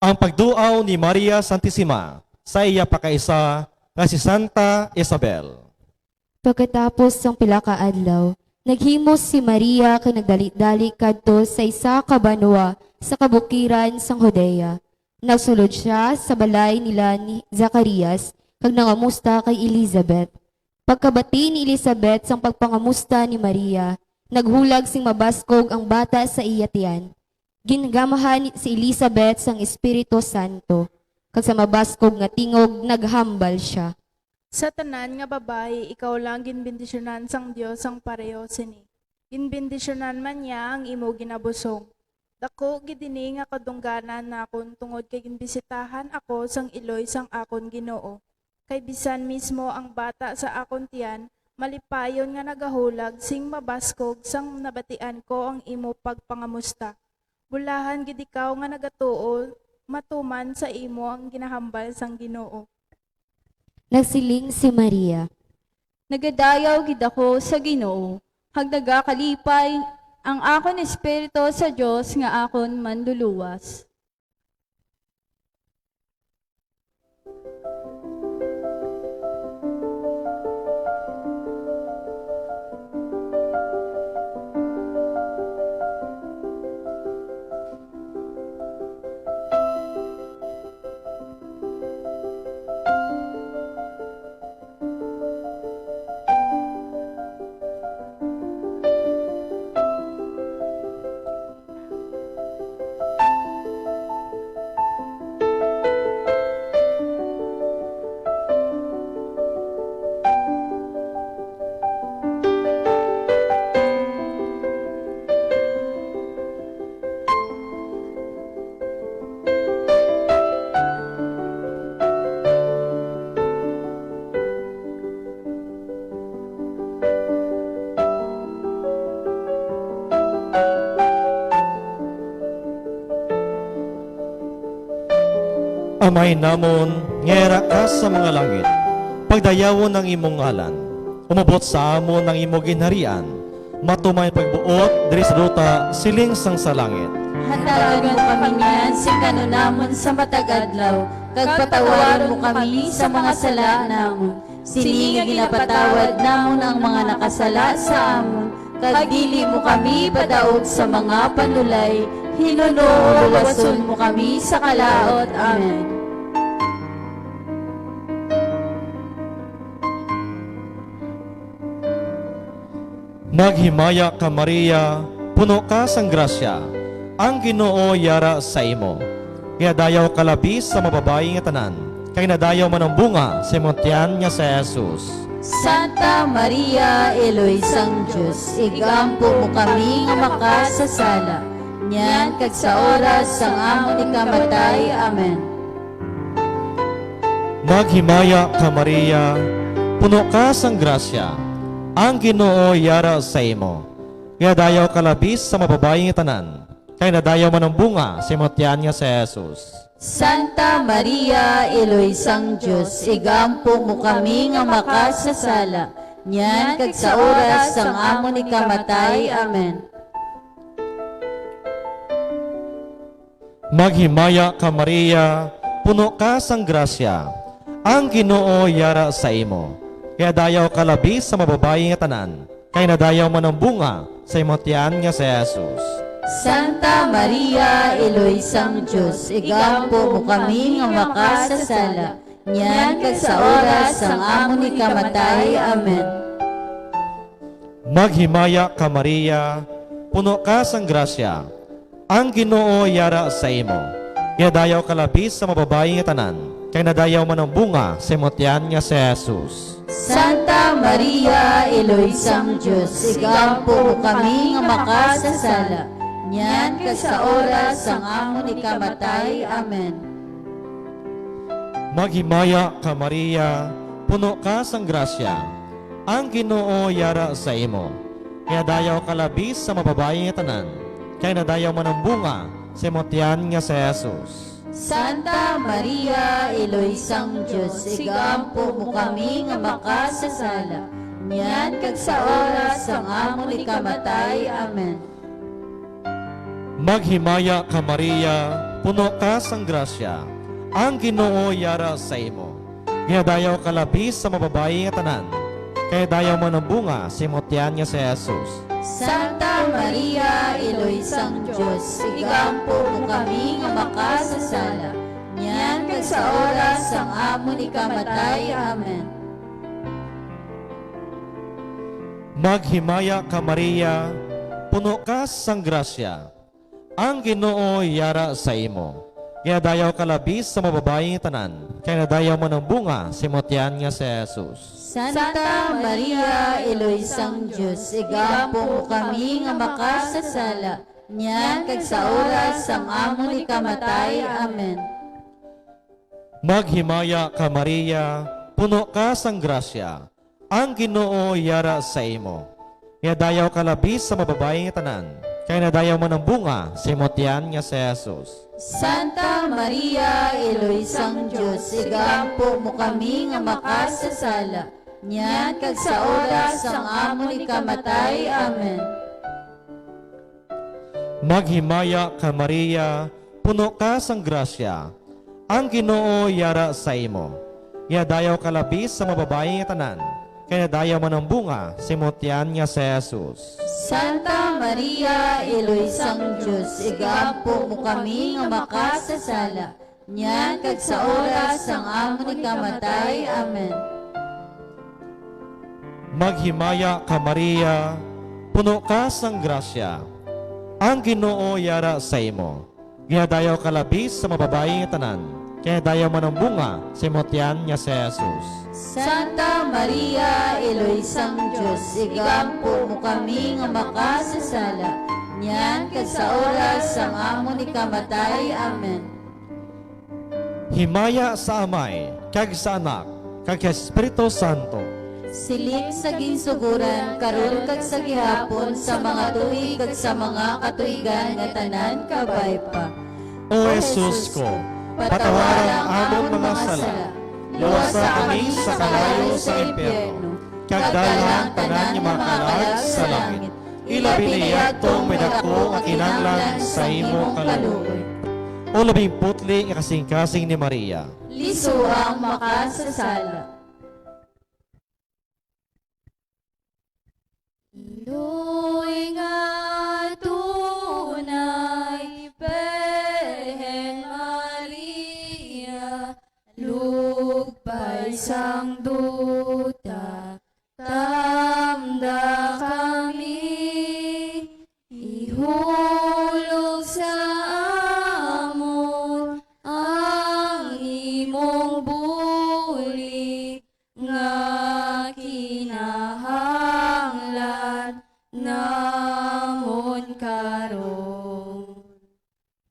ang pagduaw ni Maria Santisima sa iya pakaisa nga si Santa Isabel. Pagkatapos sang pila ka adlaw, naghimos si Maria kag nagdali-dali kadto sa isa ka banwa sa kabukiran sang Judea. Nagsulod sia sa balay nila ni Zacarias kag nangamusta kay Elizabeth. Pagkabati ni Elizabeth sang pagpangamusta ni Maria, naghulag sing mabaskog ang bata sa iya tiyan. Gingamhan ni, si Elizabeth sang Espiritu Santo, kag sa mabaskog nga tingog naghambal sia. Sa tanan nga babayi, ikaw lang ginbendisyonan sang Dios sang pareho sini. Ginbendisyonan man niya ang imo ginabusong. Daku gid ini nga kadungganan nakon, tungod kay ginbisitahan ako sang iloy sang akon Ginoo. Kay bisan mismo ang bata sa akon tiyan malipayon nga nagahulag sing mabaskog sang nabatian ko ang imo pagpangamusta. Bulahan gid ikaw nga nagatuo matuman sa imo ang ginahambal sang Ginoo. Nagsiling si Maria, "Nagadayaw gid ako sa Ginoo, kag nagakalipay ang akon espiritu sa Dios nga akon Manluluwas." Amay namon nga yara ka sa mga langit, pagdayawon ang imong ngalan. Umabot sa amon ang imong ginharian. Matumay pagbuot diri sa duta, siling sang sa langit. Hatagan mo kami niyan sing kanunamon sa matag adlaw, kag patawaron mo kami sa mga sala namon, sini nga ginapatawad namon ang mga nakasala sa amon, kag dili mo kami padaog sa mga panulay, hinunoo luwason mo kami sa kalaut. Amen. Maghimaya ka, Maria, puno ka sang grasya, ang Ginoo yara sa imo. Ginadayaw ka labi sa mga babayi nga tanan, kag nadayaw man ang bunga sa imong tiyan nga si Jesus. Santa Maria, Iloy sang Dios, igampo mo kami nga makasasala, niyan kag sa oras sang amon ikamatay. Amen. Maghimaya ka, Maria, puno ka sang grasya, ang Ginoo yara sa imo. Ginadayaw ka labi sa mga babayi nga tanan, kag nadayaw man ang bunga sa imong tiyan nga si Jesus. Santa Maria, Iloy sang Dios, igampo mo kami nga makasasala, niyan kag sa oras sang amon ikamatay. Amen. Maghimaya ka, Maria, puno ka sang grasya, ang Ginoo yara sa imo. Ginadayaw ka labi sa mga babayi nga tanan, kag nadayaw man ang bunga sa imong tiyan nga si Jesus. Santa Maria, Iloy sang Dios, igampo mo kami nga makasasala, niyan kag sa oras sang amon ikamatay. Amen. Maghimaya ka, Maria, puno ka sang grasya, ang Ginoo yara sa imo. Ginadayaw ka labi sa mga babayi nga tanan, kag nadayaw man ang bunga sa imong tiyan nga si Jesus. Santa Maria, Iloy sang Dios, igampo mo kami nga makasasala, niyan kag sa oras sang amon ikamatay. Amen. Maghimaya ka, Maria, puno ka sang grasya, ang Ginoo yara sa imo. Ginadayaw ka labi sa mga babayi nga tanan, kag nadayaw man ang bunga sa imong tiyan nga si Jesus. Santa Maria, Iloy sang Dios, igampo mo kami nga makasasala, niyan kag sa oras sang amon ikamatay. Amen. Maghimaya ka, Maria, puno ka sang grasya, ang Ginoo yara sa imo. Ginadayaw ka labi sa mga babayi nga tanan, kag dayaw man ang bunga sa imong tiyan nga si Jesus. Santa Maria, Iloy sang Dios, igampo mo kami nga makasasala, niyan kag sa oras sang amon ikamatay. Amen. Maghimaya ka, Maria, puno ka sang grasya. Ang Ginoo yara sa imo. Ginadayaw ka labi sa mga babayi nga tanan, kag nadayaw man ang bunga sa imong tiyan nga si Jesus. Santa Maria, Iloy sang Dios, igampo mo kami nga makasasala, niyan kag sa oras sang amon ikamatay. Amen. Maghimaya ka, Maria, puno ka sang grasya. Ang Ginoo yara sa imo. Ginadayaw ka labi sa mga babayi nga tanan, kag nadayaw man ang bunga sa imong tiyan nga si Jesus. Santa Maria, Iloy sang Dios, igampo mo kami nga makasasala, niyan kag sa oras sang amon ikamatay. Amen. Maghimaya ka, Maria, puno ka sang grasya. Ang Ginoo yara sa imo. Ginadayaw ka labi sa mga babayi nga tanan, kag nadayaw man ang bunga sa imong tiyan nga si Jesus. Santa Maria, Iloy sang Dios, igampo mo kami nga makasasala, niyan kag sa oras sang amon ikamatay. Amen. Maghimaya ka, Maria, puno ka sang grasya. Ang Ginoo yara sa imo. Ginadayaw ka labi sa mga babayi nga tanan, kag nadayaw man ang bunga sa imong tiyan nga si Jesus. Santa Maria, Iloy sang Dios, igampo mo kami nga makasasala, niyan kag sa oras sang amon ikamatay. Amen. Himaya sa Amay, kag sa Anak, kag sa Espiritu Santo. Siling sa ginsugoran, karon kag sa gihapon, sa mga tuig kag sa mga katuigan nga tanan. Kabay pa. O Jesus ko, Patawara ang amon mga sala, luwasa kami sa kalayo sa impyerno, kag dala ang tanan nga mga kalag sa langit, ilabi na yadtong may daku nga kinahanglan sa imo kaluoy. O labing putli nga kasingkasing ni Maria. Lisura ang makasasala. Indoy nga tunay, Birhen Maria, lugpay sang duta, tamda kami. Ihulog sa amon ang imong bulig nga kinahanglan namon karon.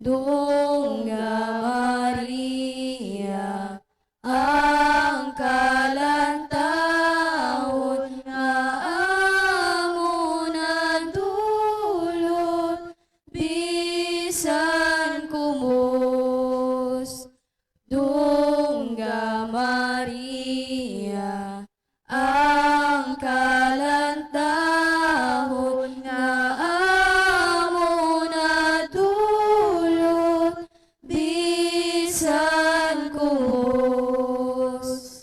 Dungga Maria, ang kalantahon nga amo nagdulot bisan kubos. Dungga Maria, ang kalantahon nga amo nadulot bisan kubos.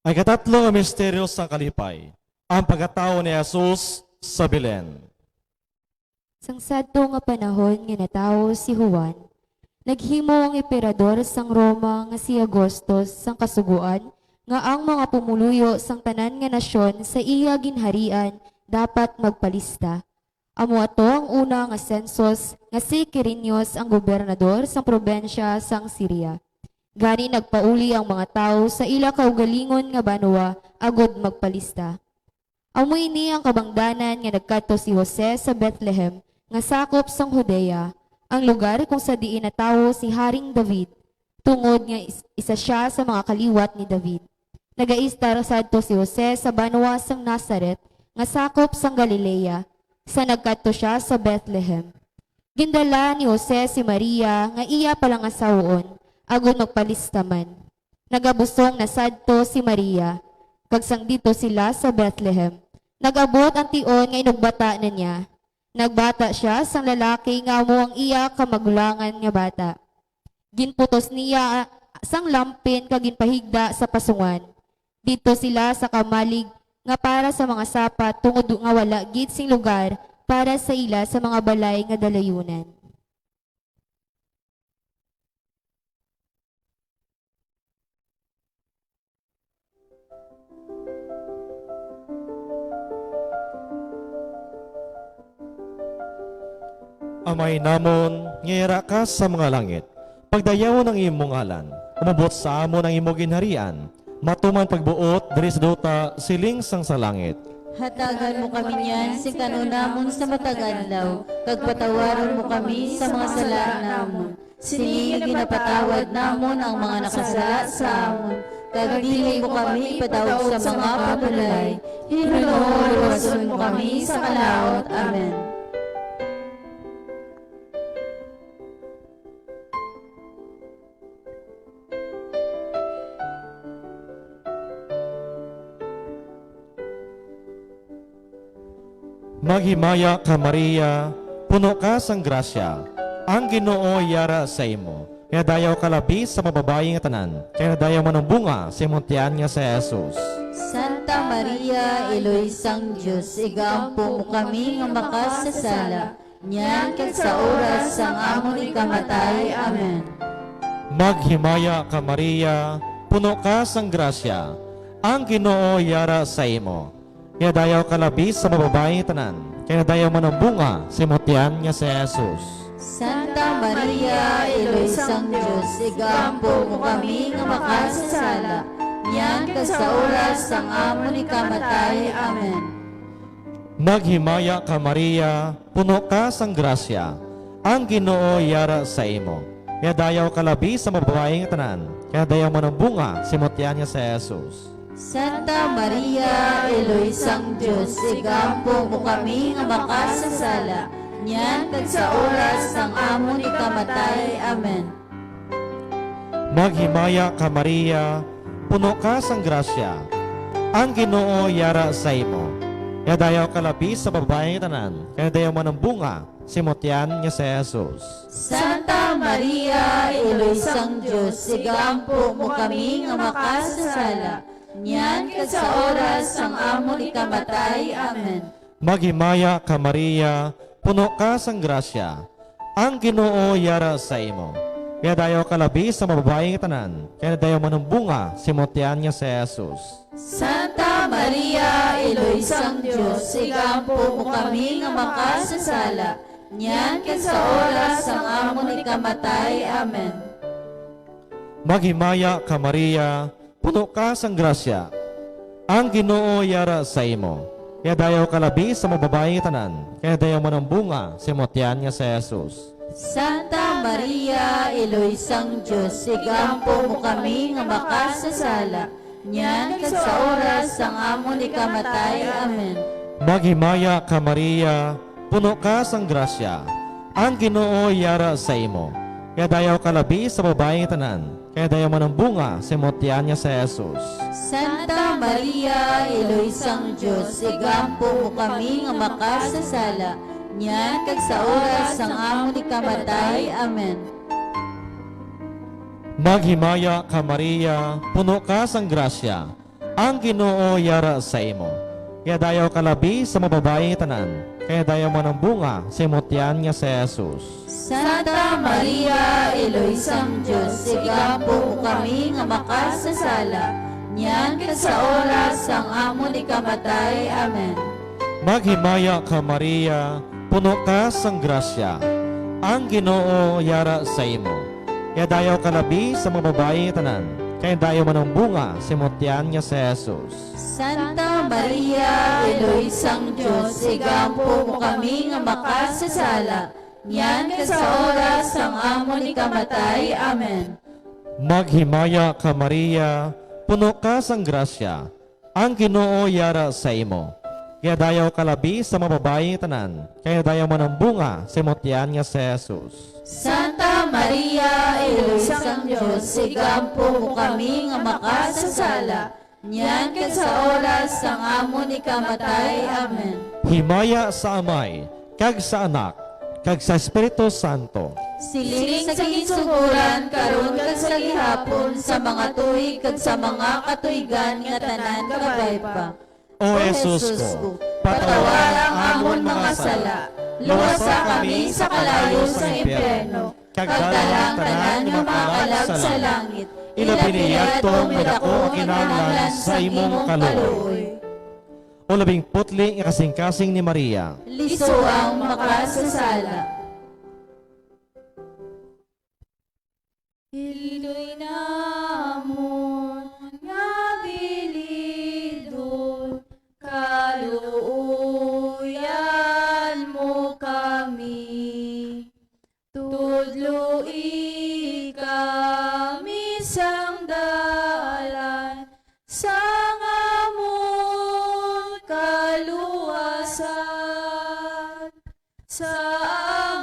Ang ikatatlo nga misteryo sang kalipay, ang pagkatawo ni Jesus sa Belen. Sang sadto nga panahon nga natawo si Juan, naghimo ang emperador sang Roma nga si Augustus sang kasugoan nga ang mga pumuluyo sang tanan nga nasyon sa iya ginharian dapat magpalista. Amo ato ang una nga sensus nga si Quirinius ang gobernador sang probensya sang Siria. Gani nagpauli ang mga tawo sa ila kaugalingon nga banwa agod magpalista. Amo ini ang kabangdanan nga nagkadto si Jose sa Bethlehem nga sakop sang Judea, ang lugar kung sa diin natawo si Haring David, tungod nga is-, isa sia sa mga kaliwat ni David. Nagaistar sadto si Jose sa banwa sang Nazaret nga sakop sang Galilea, sa nagkadto sia sa Bethlehem. Gindala ni Jose si Maria nga iya palangasawon, agod magpalista man. Nagabusong na sadto si Maria, kag sang didto sila sa Bethlehem, nag-abot ang tion nga inugbata na niya. Nagbata sia sang lalaki nga amo ang iya kamagulangan nga bata. Ginputos niya sang lampin kag ginpahigda sa pasungan. Didto sila sa kamalig nga para sa mga sapat, tungod nga wala gid sing lugar para sa ila sa mga balay nga dalayunan. Amay namon nga yara ka sa mga langit, pagdayawon ang imo ngalan. Umabot sa amon ang imo ginharian. Matuman pagbuot diri sa duta, siling sang sa langit. Hatagan mo kami niyan sing kan-on namon sa matag adlaw, kag patawaron mo kami sa mga sala namon, sini nga ginapatawad namon ang mga nakasala sa amon, kag dili mo kami ipadaog sa mga panulay, hinunoo luwason mo kami sa kalaut. Amen. Maghimaya ka, Maria, puno ka sang grasya, ang Ginoo yara sa imo. Nga dayaw ka labi sa mga babayi nga tanan, kag nadayaw man ang bunga sa imong tiyan nga si Jesus. Santa Maria, Iloy sang Dios, igampo mo kami nga makasasala, niyan kag sa oras sang amon ikamatay. Amen. Maghimaya ka, Maria, puno ka sang grasya, ang Ginoo yara sa imo. Nga dayaw ka labi sa mga babayi nga tanan, kag nadayaw man ang bunga sa imong tiyan nga si Jesus. Santa Maria, Iloy sang Dios, igampo mo kami nga makasasala, niyan kag sa oras sang amon ikamatay. Amen. Maghimaya ka, Maria, puno ka sang grasya, ang Ginoo yara sa imo. Nga dayaw ka labi sa mga babayi nga tanan, kag nadayaw man ang bunga sa imong tiyan nga si Jesus. Santa Maria, Iloy sang Dios, igampo mo kami nga makasasala, niyan kag sa oras sang amon ikamatay. Amen. Maghimaya ka, Maria, puno ka sang grasya, ang Ginoo yara sa imo. Nga dayaw ka labi sa babayi nga tanan, kag nadayaw man ang bunga sa imong tiyan nga si Jesus. Santa Maria, Iloy sang Dios, igampo mo kami nga makasasala, niyan kag sa oras sang amon ikamatay. Amen. Maghimaya ka, Maria, puno ka sang grasya, ang Ginoo yara sa imo. Nga dayaw ka labi sa mga babayi nga tanan, kag nadayaw man ang bunga sa imong tiyan nga si Jesus. Santa Maria, Iloy sang Dios, igampo mo kami nga makasasala, niyan kag sa oras sang amon ikamatay. Amen. Maghimaya ka, Maria, puno ka sang grasya, ang Ginoo yara sa imo. Nga dayaw ka labi sa mga babayi nga tanan, kag nadayaw man ang bunga sa imong tiyan nga si Jesus. Santa Maria, Iloy sang Dios, igampo mo kami nga makasasala, niyan kag sa oras sang amon ikamatay. Amen. Maghimaya ka, Maria, puno ka sang grasya, ang Ginoo yara sa imo. Nga dayaw ka labi sa babayi nga tanan, kag dayaw man ang bunga sa imong tiyan nga si Jesus. Santa Maria, Iloy sang Dios, igampo mo kami nga makasasala, niyan kag sa oras sang amon ikamatay. Amen. Maghimaya ka, Maria, puno ka sang grasya, Ang Ginoo yara sa imo. Kaya dayaw ka labi sa mga babayi nga tanan, kaya dayaw man ang bunga sa imo tiyan nga si Jesus. Santa Maria, Iloy sang Dios, igampo mo kami nga makasasala, niyan kag sa oras sang amon ikamatay. Amen. Maghimaya ka, Maria, puno ka sang grasya. Ang Ginoo yara sa imo. Kaya dayaw ka labi sa mga babayi nga tanan, kaya dayaw man ang bunga sa imo tiyan nga si Jesus. Santa Maria, Iloy sang Dios, igampo mo kami nga makasasala, niyan kag sa oras sang amon ikamatay. Amen. Maghimaya ka, Maria, puno ka sang grasya, ang Ginoo yara sa imo. Kaya dayaw ka labi sa mga babayi nga tanan, kaya dayaw man ang bunga sa imo tiyan nga si Jesus. Santa Maria, Iloy sang Dios, igampo mo kami nga makasasala, niyan kag sa oras sang amon ikamatay. Amen. Himaya sa Amay, kag sa Anak, kag sa Espiritu Santo. Siling sa ginsugoran, karon kag sa gihapon, sa mga tuig kag sa mga katuigan nga tanan kabay pa. O Jesus ko, patawara ang amon mga sala, luwasa kami sa kalayo sang impyerno, kag dala ang tanan nga mga kalag sa langit, ilabi na yadto ang may daku nga kinahanglan sa imong kaluoy. O labing putli nga kasingkasing ni Maria. Lisod ang makasasala. Hildoy namon nga bilidon, kaluoyan mo kami. Tudloi kami sang dalan sang amon kaluwasan, sa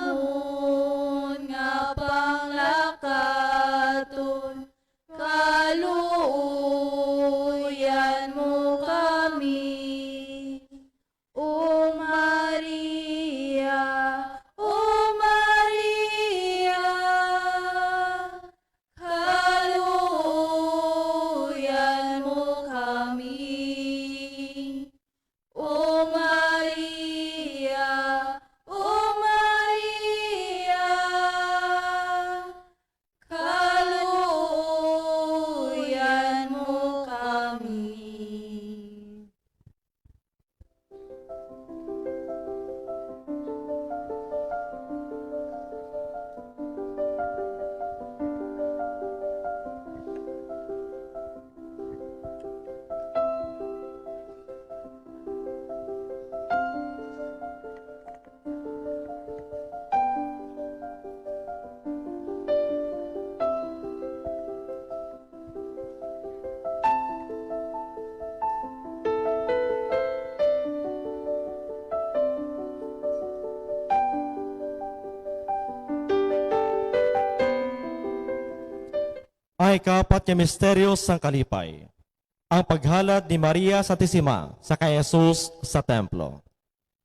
amon nga panglakaton, kaluoyan mo kami. O Maria, O Maria, kaluoyan mo kami. O Maria, O Maria, kaluoyan mo kami. Ang ikapat nga misteryo sang kalipay, ang paghalad ni Maria Santisima sa kay Jesus sa templo.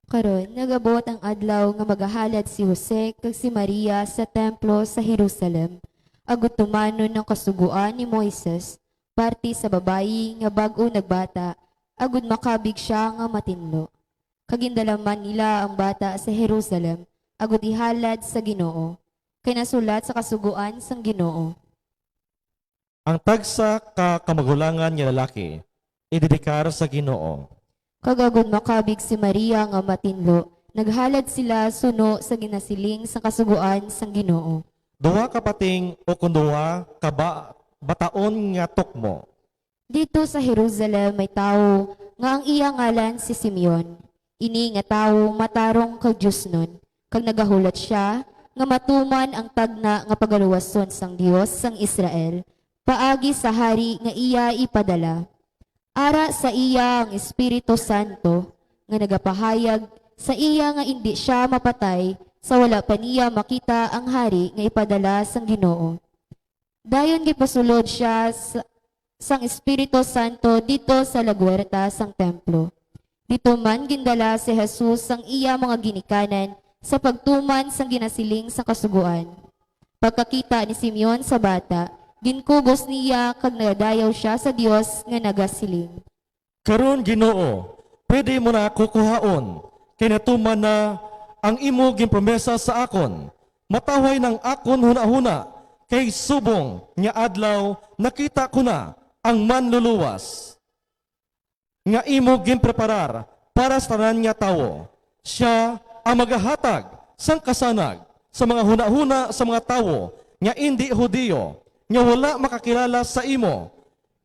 Karon, nag-abot ang adlaw nga magahalad si Jose kag si Maria sa templo sa Jerusalem, agud tumanon ang kasugoan ni Moises, parti sa babayi nga bag-o nagbata, agud makabig sia nga matinlo. Kag gindala man nila ang bata sa Jerusalem, agud ihalad sa Ginoo, kay nasulat sa kasugoan sang Ginoo. Ang tagsa ka kamagulangan nga lalaki idedikar sa Ginoo. Kag agud makabig si Maria nga matinlo, naghalad sila suno sa ginasiling sang Kasugoan sang Ginoo. Duha ka pating ukon duha ka ba-, bataon nga tukmo. Didto sa Jerusalem may tawo nga ang iya ngalan si Simeon. Ini nga tawo matarong kag diosnon, kag nagahulat sia nga matuman ang tagna nga pagaluwason sang Dios sang Israel paagi sa hari nga iya ipadala. Ara sa iya ang Espiritu Santo nga nagapahayag sa iya nga indi sia mapatay sa wala pa niya makita ang hari nga ipadala sang Ginoo. Dayon gipasulod sia sa, sang Espiritu Santo didto sa lagwerta sang templo. Didto man gindala si Jesus sang iya mga ginikanan sa pagtuman sang ginasiling sang Kasugoan. Pagkakita ni Simeon sa bata, Ginkugos niya kag nagadayaw sia sa Dios nga nagasiling, "Karon, Ginoo, pwede mo na ako kuhaon, kay natuman na ang imo ginpromesa sa akon. Matawhay nang akon hunahuna, kay subong nga adlaw nakita ko na ang Manluluwas nga imo ginpreparar para sa tanan nga tawo. Sia ang magahatag sang kasanag sa mga hunahuna sa mga tawo nga indi Hudiyo, nga wala makakilala sa imo,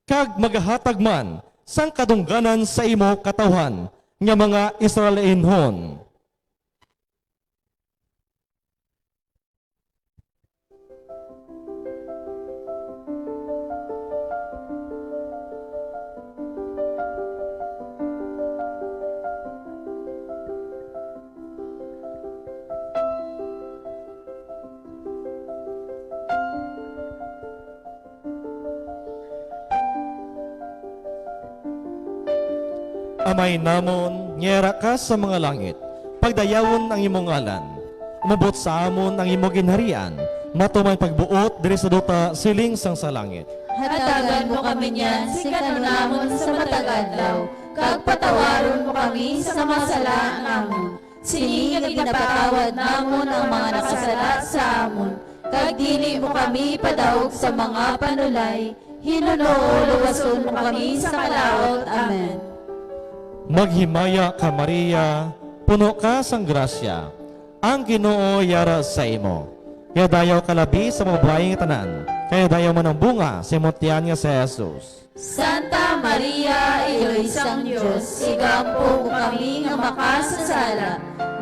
kag magahatag man sang kadungganan sa imo katawhan nga mga Israelinhon." Amay namon, nga yara ka sa mga langit, pagdayawon ang imo ngalan. Umabot sa amon ang imo ginharian. Mato may pagbuot diri sa duta, siling sang sa langit. Hatagan mo kami niyan sing kan-on namon sa matag adlaw, kag patawaron mo kami sa mga sala namon, sini nga ginapatawad namon ang mga nakasala sa amon, kag dili mo kami ipadaog sa mga panulay, hinunoo luwason mo kami sa kalaut. Amen. Maghimaya ka, Maria, puno ka sang grasya, ang Ginoo yara sa imo. Yadayaw ka labi sa mga babayi nga tanan, kay yadayaw man ang bunga sa imo tiyan nga si Jesus. Santa Maria, Iloy sang Dios, igampo mo kami nga makasasala,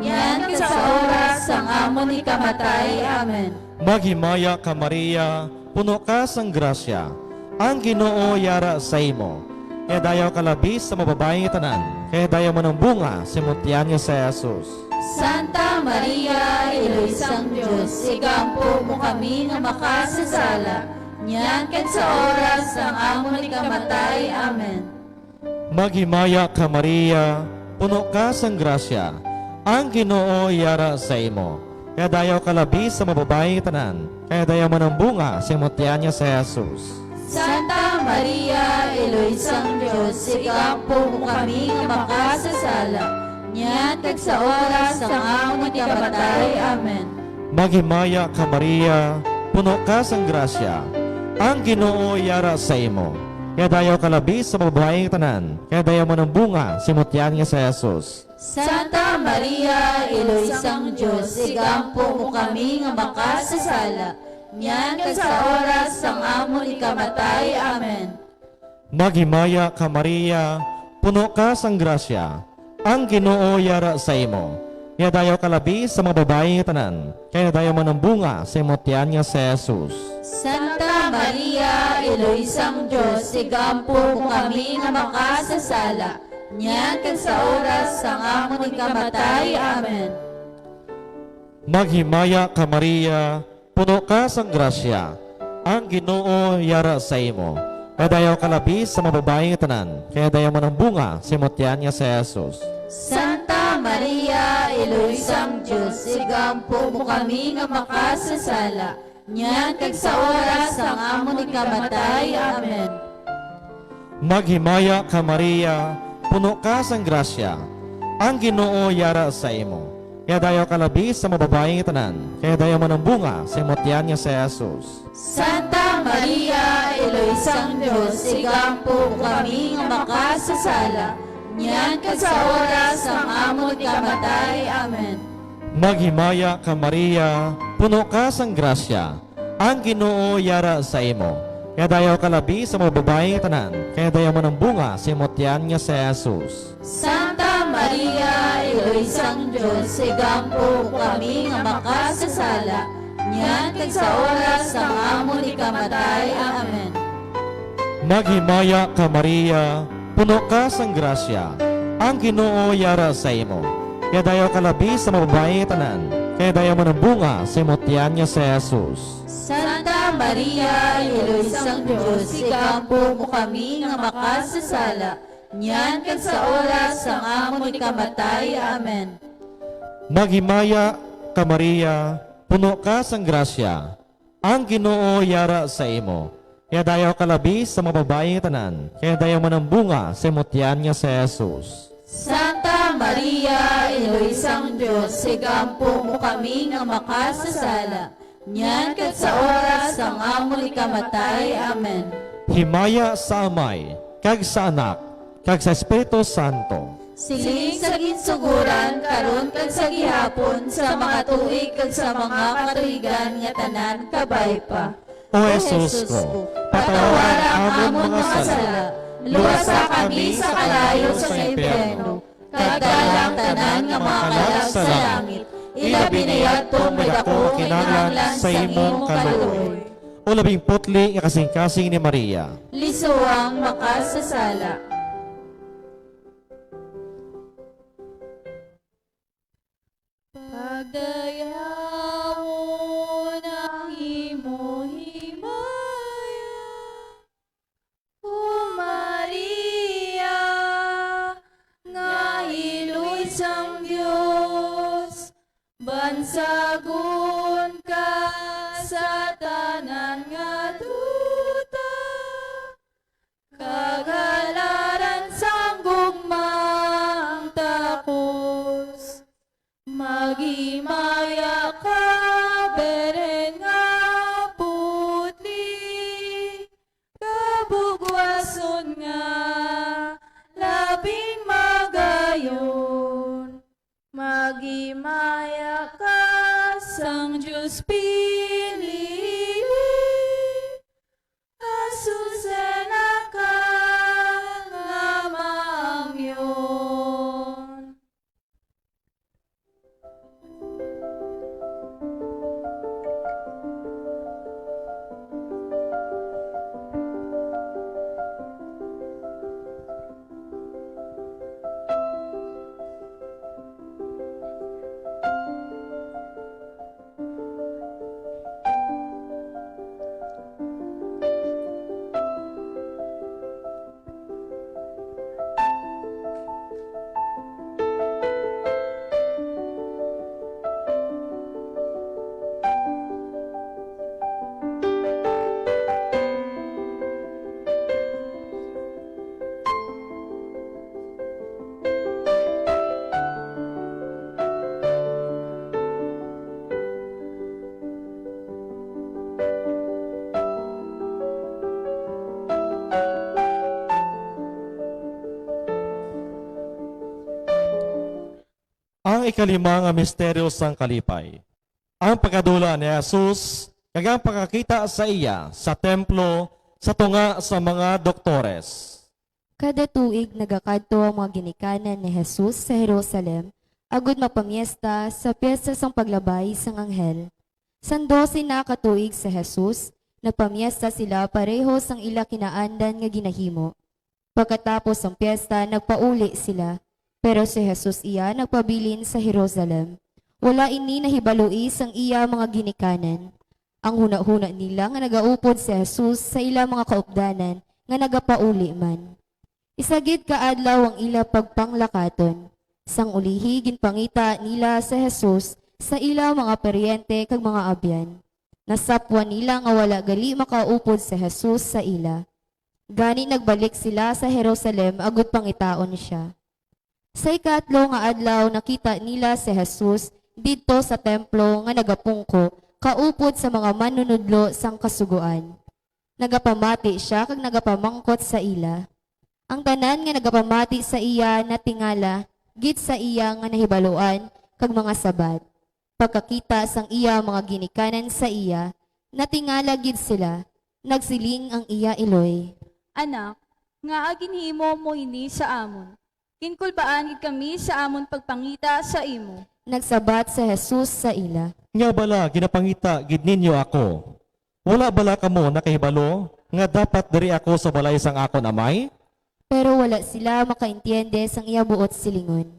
niyan kag sa oras sang amon ikamatay. Amen. Maghimaya ka, Maria, puno ka sang grasya, ang Ginoo yara sa imo. Yadayaw ka labi sa mga babayi nga tanan, kay yadayaw man ang bunga sa imo tiyan nga si Jesus. Santa Maria, Iloy sang Dios, igampo mo kami nga makasasala, niyan kag sa oras sang amon ikamatay. Amen. Maghimaya ka, Maria, puno ka sang grasya, ang Ginoo yara sa imo. Yadayaw ka labi sa mga babayi nga tanan, kay yadayaw man ang bunga sa imo tiyan nga si Jesus. Santa Maria, Iloy sang Dios, igampo mo kami nga makasasala, niyan kag sa oras sang amon ikamatay. Amen. Maghimaya ka, Maria, puno ka sang grasya, ang Ginoo yara sa imo. Yadayaw ka labi sa mga babayi nga tanan, kay yadayaw man ang bunga sa imo tiyan nga si Jesus. Santa Maria, Iloy sang Dios, igampo mo kami nga makasasala, niyan kag sa oras sang amon ikamatay. Amen. Maghimaya ka, Maria, puno ka sang grasya, ang Ginoo yara sa imo. Yadayaw ka labi sa mga babayi nga tanan, kay yadayaw man ang bunga sa imo tiyan nga si Jesus. Santa Maria, Iloy sang Dios, igampo mo kami nga makasasala, niyan kag sa oras sang amon ikamatay. Amen. Maghimaya ka, Maria, puno ka sang grasya, ang Ginoo yara sa imo. Yadayaw ka labi sa mga babayi nga tanan, kay yadayaw man ang bunga sa imo tiyan nga si Jesus. Santa Maria, Iloy sang Dios, igampo mo kami nga makasasala, niyan kag sa oras sang amon ikamatay. Amen. Maghimaya ka, Maria, puno ka sang grasya, ang Ginoo yara sa imo. Yadayaw ka labi sa mga babayi nga tanan, kay yadayaw man ang bunga sa imo tiyan nga si Jesus. Santa Maria, Iloy sang Dios, igampo mo kami nga makasasala, niyan kag sa oras sang amon ikamatay. Amen. Maghimaya ka, Maria, puno ka sang grasya, ang Ginoo yara sa imo. Yadayaw ka labi sa mga babayi nga tanan, kay yadayaw man ang bunga sa imo tiyan nga si Jesus. Santa Maria, Iloy sang Dios, igampo mo kami nga makasasala, niyan kag sa oras sang amon ikamatay. Amen. Maghimaya ka, Maria, puno ka sang grasya, ang Ginoo yara sa imo. Yadayaw ka labi sa mga babayi nga tanan, kay yadayaw man ang bunga sa imo tiyan nga si Jesus. Santa Maria, Iloy sang Dios, igampo mo kami nga makasasala, niyan kag sa oras sang amon ikamatay. Amen. Maghimaya ka, Maria, puno ka sang grasya, ang Ginoo yara sa imo. Kaya dayaw ka labi sa mga babayi nga tanan, kaya dayaw man ang bunga sa imong tiyan nga si Jesus. Santa Maria, Iloy sang Dios, higampo mo kami nga makasasala, niyan kag sa oras sang amon ikamatay. Amen. Himaya sa Amay, kag sa Anak, kag sa Espiritu Santo. Siling sa ginsuguran, karon kag sa gihapon, sa mga tuig kag sa mga katuigan nga tanan. Kabay pa. O Jesus ko, patawara ang amon mga sala, luwasa kami sa kalayo sa impyerno, kag dala ang tanan nga mga kalag sa langit, ilabi na yadto ang may daku kinahanglan sa imong kaluoy. O labing putli nga kasing-kasing ni Maria. Lisod ang makasasala. Pagdayawon ang imo himaya, O Maria, nga iloy sang Dios, bansagon ka sa tanan nga duta, kag halaran sang gugmang takos. Maghimaya ka, Birhen nga putli, kabugwason nga labing magayon. Maghimaya ka sang Dios pinili, Asusena ka nga maamyon. Ang ikalima nga misteryo sang kalipay, ang pagkadula ni Jesus kag ang pagkakita sa iya sa templo sa tunga sa mga doktores. Kada tuig nagakadto ang mga ginikanan ni Jesus sa Jerusalem agud magpamiesta sa Piesta sang Paglabay sang Anghel. Sang dose na ka tuig si Jesus, nagpamiesta sila pareho sang ila kinaandan nga ginahimo. Pagkatapos sang piesta, nagpauli sila, pero si Jesus iya nagpabilin sa Jerusalem. Wala ini nahibaloi sang iya mga ginikanan. Ang hunahuna nila nga nagaupod si Jesus sa ila mga kaupdanan nga nagapauli man. Isa gid ka adlaw ang ila pagpanglakaton. Sang ulihi, ginpangita nila si Jesus sa ila mga paryente kag mga abyan. Nasapwan nila nga wala gali makaupod si Jesus sa ila. Gani nagbalik sila sa Jerusalem agud pangitaon sia. Sa ikatlo nga adlaw, nakita nila si Jesus didto sa templo nga nagapungko kaupod sa mga manunodlo sang Kasugoan. Nagapamati sia kag nagapamangkot sa ila. Ang tanan nga nagapamati sa iya natingala gid sa iya nga nahibaluan kag mga sabat. Pagkakita sang iya mga ginikanan sa iya, natingala gid sila. Nagsiling ang iya iloy, "Anak, ngaa ginhimo mo ini sa amon? Ginkulbaan gid kami sa amon pagpangita sa imo." Nagsabat si Jesus sa ila, "Ngaa bala ginapangita gid ninyo ako? Wala bala kamo nakahibalo nga dapat diri ako sa balay sang akon Amay?" Pero wala sila makaintiende sang iya buot silingon.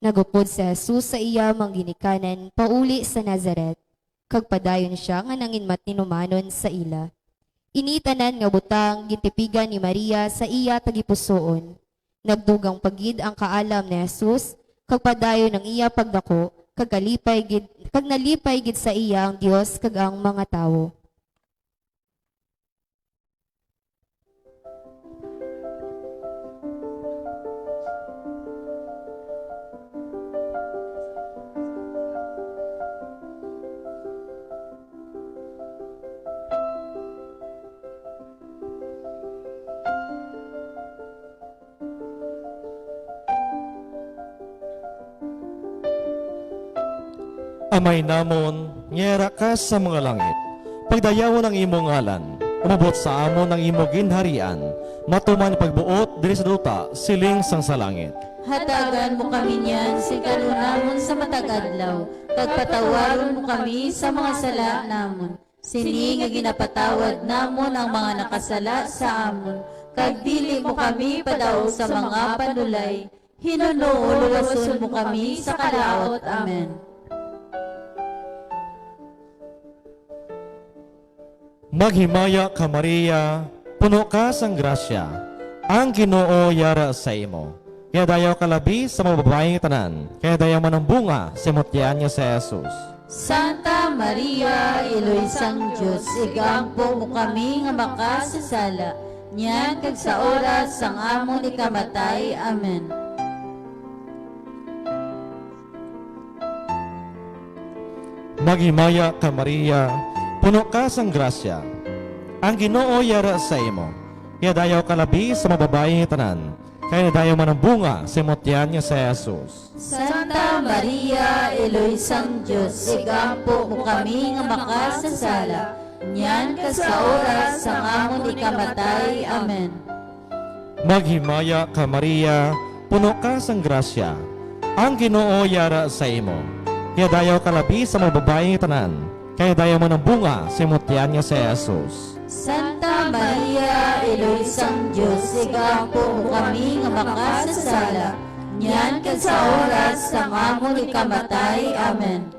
Nagupod si Jesus sa iya mga ginikanan pauli sa Nazaret, kag padayon sia nga nangin matinumanon sa ila. Ini tanan nga butang gintipigan ni Maria sa iya tagipusoon. Nagdugang pa gid ang kaalam ni Jesus, kag padayon ang iya pagdako, kag kalipay gid, kag nalipay gid sa iya ang Dios kag ang mga tawo. Amay namon, nga yara ka sa mga langit, pagdayawon ang imong ngalan, umabot sa amon ang imong ginharian, matuman ang pagbuot diri sa duta, siling sang sa langit. Hatagan mo kami niyan sing kan-on namon sa matag adlaw, kag patawaron mo kami sa mga sala namon, sini nga ginapatawad namon ang mga nakasala sa amon, kag dili mo kami padaog sa mga panulay, hinuno luwason mo kami sa kalaut. Amen. Maghimaya ka, Maria, puno ka sang grasya, ang Ginoo yara sa imo. Kaya dayaw ka labi sa mga babayi nga tanan, kaya dayaw man ang bunga sa imo tiyan nga si Jesus. Santa Maria, Iloy sang Dios, igampo mo kami nga makasasala, niyan kag sa oras sang amon ikamatay. Amen. Maghimaya ka, Maria, puno ka sang grasya. Ang Ginoo yara sa imo. Kaya dayaw ka labi sa mga babayi nga tanan, kaya dayaw man ang bunga sa imo tiyan nga si Jesus. Santa Maria, Iloy sang Dios, igampo mo kami nga makasasala, niyan kag sa oras sang amon ikamatay. Amen. Maghimaya ka, Maria, puno ka sang grasya. Ang Ginoo yara sa imo. Kaya dayaw ka labi sa mga babayi nga tanan, kaya dayaw man ang bunga sa imo tiyan nga si Jesus. Santa Maria, Iloy sang Dios, igampo mo kami nga makasasala, niyan kag sa oras sang amon ikamatay. Amen.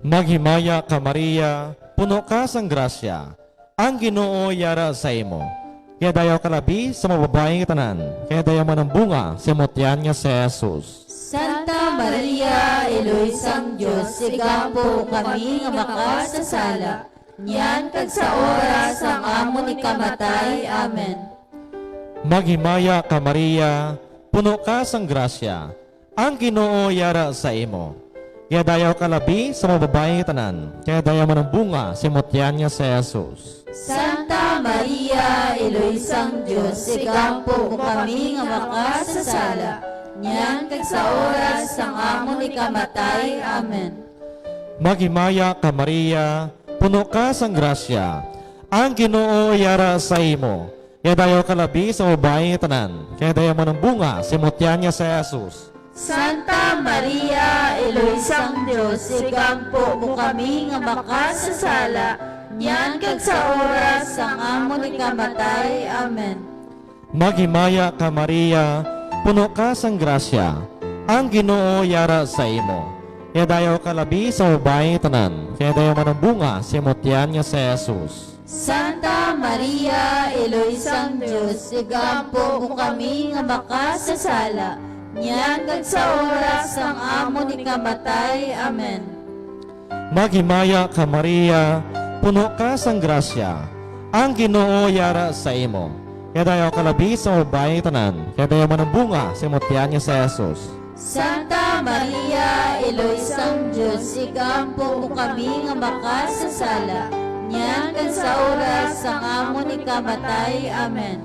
Maghimaya ka, Maria, puno ka sang grasya. Ang Ginoo yara sa imo. Kaya dayaw ka labi sa mga babayi nga tanan, kaya dayaw man ang bunga sa imo tiyan nga si Jesus. Santa Maria, Iloy sang Dios, igampo mo kami nga makasasala, niyan kag sa oras sang amon ikamatay. Amen. Maghimaya ka, Maria, puno ka sang grasya. Ang Ginoo yara sa imo. Kaya dayaw ka labi sa mga babayi nga tanan, kaya dayaw man ang bunga sa imo tiyan nga si Jesus. Santa Maria, Iloy sang Dios, igampo mo kami nga makasasala, niyan kag sa oras sang amon ikamatay. Amen. Maghimaya ka, Maria, puno ka sang grasya. Ang Ginoo yara sa imo. Kaya dayaw ka labi sa babayi nga tanan, kaya dayaw man ang bunga sa imo tiyan nga si Jesus. Santa Maria, Iloy sang Dios, igampo mo kami nga makasasala, niyan kag sa oras sang amon ikamatay. Amen. Maghimaya ka, Maria, puno ka sang grasya, ang Ginoo yara sa imo. Kaya dayaw ka labi sa babayi nga tanan, kaya dayaw man ang bunga sa imo tiyan nga si Jesus. Santa Maria, Iloy sang Dios, igampo mo kami nga makasasala, niyan kag sa oras sang amon ikamatay. Amen. Maghimaya ka, Maria, puno ka sang grasya, ang Ginoo yara sa imo. Kaya dayaw ka labi sa babayi nga tanan, kaya dayaw man ang bunga sa imo tiyan nga si Jesus. Santa Maria, Iloy sang Dios, igampo mo kami nga makasasala, niyan kag sa oras sang amon ikamatay. Amen.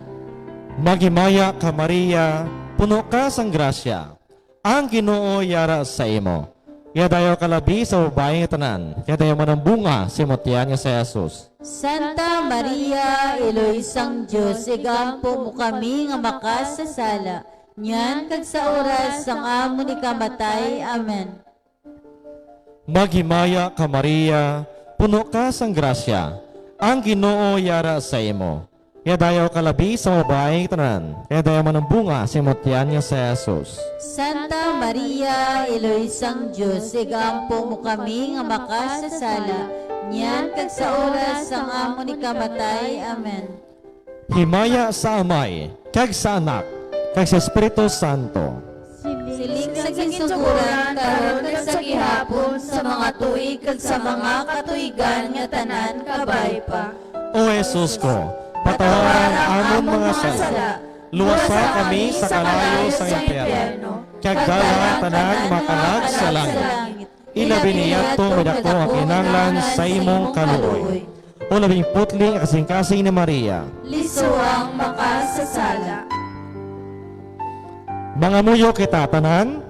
Maghimaya ka, Maria, puno ka sang grasya, ang Ginoo yara sa imo. Kaya dayaw ka labi sa babayi nga tanan, kaya dayaw man ang bunga sa imo tiyan nga si Jesus. Santa Maria, Iloy sang Dios, igampo mo kami nga makasasala, niyan kag sa oras sang amon ikamatay. Amen. Maghimaya ka, Maria, puno ka sang grasya, ang Ginoo yara sa imo. Kaya dayaw ka labi sa babayi nga tanan, kaya dayaw man ang bunga sa imo tiyan nga si Jesus. Santa Maria, Iloy sang Dios, igampo mo kami nga makasasala, niyan kag sa oras sang amon ikamatay. Amen. Himaya sa Amay, kag sa Anak, kag sa Espiritu Santo. Siling sa ginsugoran, karon kag sa gihapon, sa mga tuig kag sa mga katuigan nga tanan. Kabay pa. O Jesus ko, patawaran ang amon mga sala, luwasa kami sa kalayo sa impyerno, kag dala ang tanan makalag sa langit. Ilabi ni yadto may daku nga kinahanglan sa imong kaluoy. O labing putli nga kasingkasing ni Maria. Liso ang makasasala. Mangamuyo kita tanan.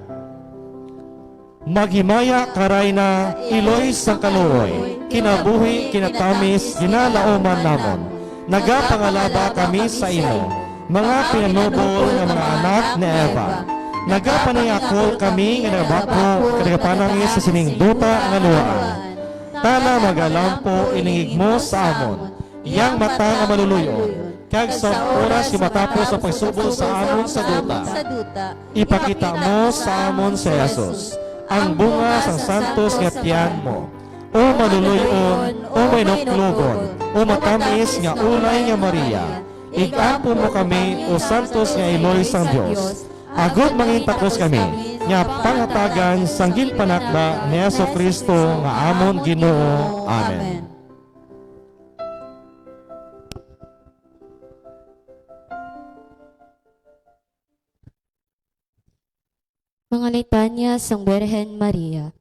Maghimaya ka, Rayna, iloy sang kaluoy, kinabuhi, kinatamis, ginalauman namon. Nagapangalaba kami sa imo, mga pinanubol nga mga anak ni Eva. Nagapanayakol kami nga nagabakho kag nagapanangis sa sining duta nga luhaan. Tana, magalampo ining higmo sa amon, yang mata nga maluloy-on, kag sa oras nga matapos ang pagsubol sa amon sa duta, ipakita mo sa amon si Jesus, ang bunga sang santos nga tiyan mo. O maluloy-on, o mainuklogon, o matamis nga ulay nga Maria, igampo mo kami, o santos nga iloy sang Dios, agod mangintakos kami nga pangatagan sang ginpanakda ni Jesu-Cristo nga amon Ginoo. Amen. Mga litanya sang Birhen Maria.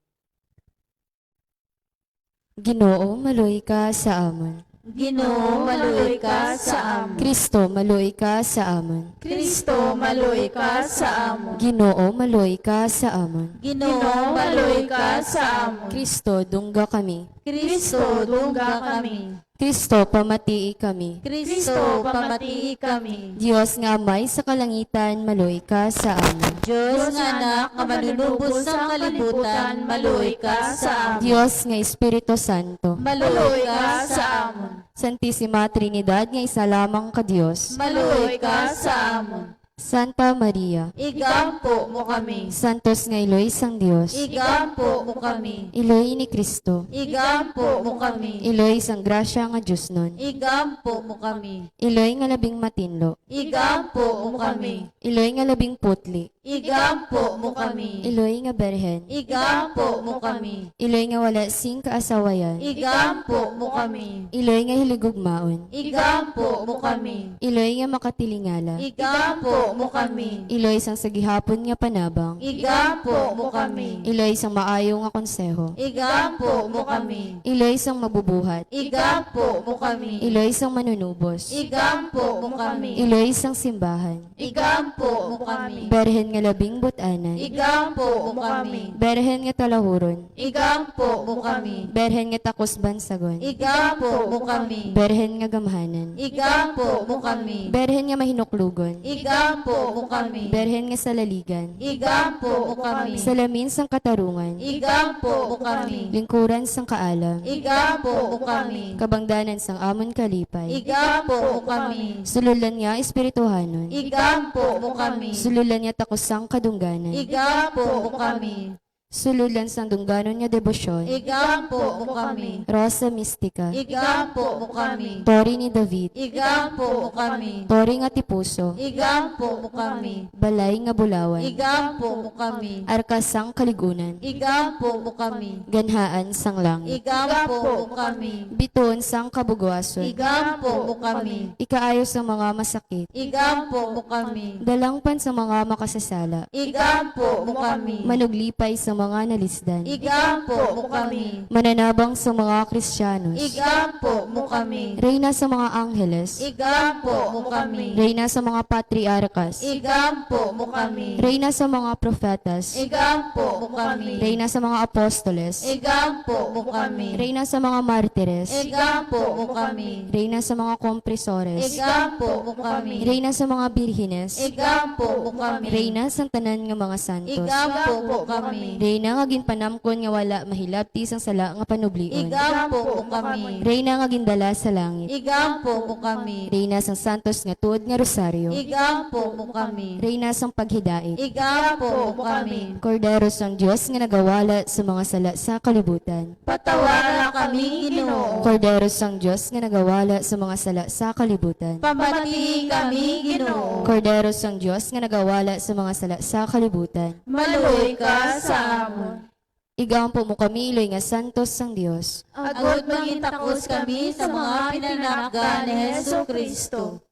Ginoo, maluoy ka sa amon. Ginoo, maluoy ka sa amon. Kristo, maluoy ka sa amon. Kristo, maluoy ka sa amon. Ginoo, maluoy ka sa amon. Ginoo, maluoy ka sa amon. Kristo, dungga kami. Kristo, dungga kami. Kristo, pamatii kami. Kristo, pamatii kami. Dios nga Amay sa kalangitan, maluoy ka sa amon. Dios nga Anak nga Manunubos sang kalibutan, maluoy ka sa amon. Dios nga Espiritu Santo, maluoy ka sa amon. Santisima Trinidad nga isa lamang ka Dios, maluoy ka sa amon. Santa Maria, igampo mo kami. Santos nga iloy sang Dios, igampo mo kami. Iloy ni Cristo, igampo mo kami. Iloy sang grasya nga diosnon, igampo mo kami. Iloy nga labing matinlo, igampo mo kami. Iloy nga labing putli, igampo mo kami. Iloy nga Birhen, igampo mo kami. Iloy nga wala sing kaasawayan, igampo mo kami. Iloy nga hiligugmaon, igampo mo kami. Iloy nga makatilingala, igampo mo kami. Iloy sang sa gihapon nga panabang, igampo mo kami. Iloy sang maayo nga konseho, igampo mo kami. Iloy sang mabubuhat, igampo mo kami. Iloy sang manunubos, igampo mo kami. Iloy sang simbahan, igampo mo kami. Birhen nga labing but-anan, igampo mo kami. Birhen nga talahuron, igampo mo kami. Birhen nga takos bansagon, igampo mo kami. Birhen nga gamhanan, igampo mo kami. Birhen nga mahinuklogon, igampo mo kami. Birhen nga salaligan, igampo mo kami. Salamin sang katarungan, igampo mo kami. Lingkuran sang kaalam, igampo mo kami. Kabangdanan sang amon kalipay, igampo mo kami. Sululan nga espirituhanon, igampo mo kami. Sululan nga takos sang kadungganan, igampo mo kami. Sululan sang dungganon nga debosyon, igampo mo kami. Rosa Mistika, igampo mo kami. Tore ni David, igampo mo kami. Tore nga Tipuso, igampo mo kami. Balay nga Bulawan, igampo mo kami. Arka sang Kalig-unan, igampo mo kami. Ganhaan sang Langit, igampo mo kami. Bituon sang Kabugwason, igampo mo kami. Ikaayo sang mga masakit, igampo mo kami. Dalangpan sang mga makasasala, igampo mo kami. Manuglipay sa mga nalisdan, igampo mo kami. Mananabang sa mga Kristiyanos, igampo mo kami. Reyna sa mga Angheles, igampo mo kami. Reyna sa mga Patriarkas, igampo mo kami. Reyna sa mga Profetas, igampo mo kami. Reyna sa mga Apostoles, igampo mo kami. Reyna sa mga Martires, igampo mo kami. Reyna sa mga Kompresores, igampo mo kami. Reyna sa mga Birhines, igampo mo kami. Reyna sang tanan nga mga santos, igampo mo kami. Reyna nga ginpanamkon nga wala mahilabti sang sala nga panublion, igampo mo kami. Reyna nga gindala sa langit, igampo mo kami. Reyna sang santos nga tuod nga rosaryo, igampo mo kami. Reyna sang paghidait, igampo mo kami. Kordero sang Dios nga nagawala sa mga sala sa kalibutan, patawara kami, Ginoo. Kordero sang Dios nga nagawala sa mga sala sa kalibutan, pamatii kami, Ginoo. Kordero sang Dios nga nagawala sa mga sala sa kalibutan, maluoy ka sa amon. Igampo mo kami, iloy nga santos sang Dios, agod mangintakos kami sa mga pinanakda ni Jesu-Cristo.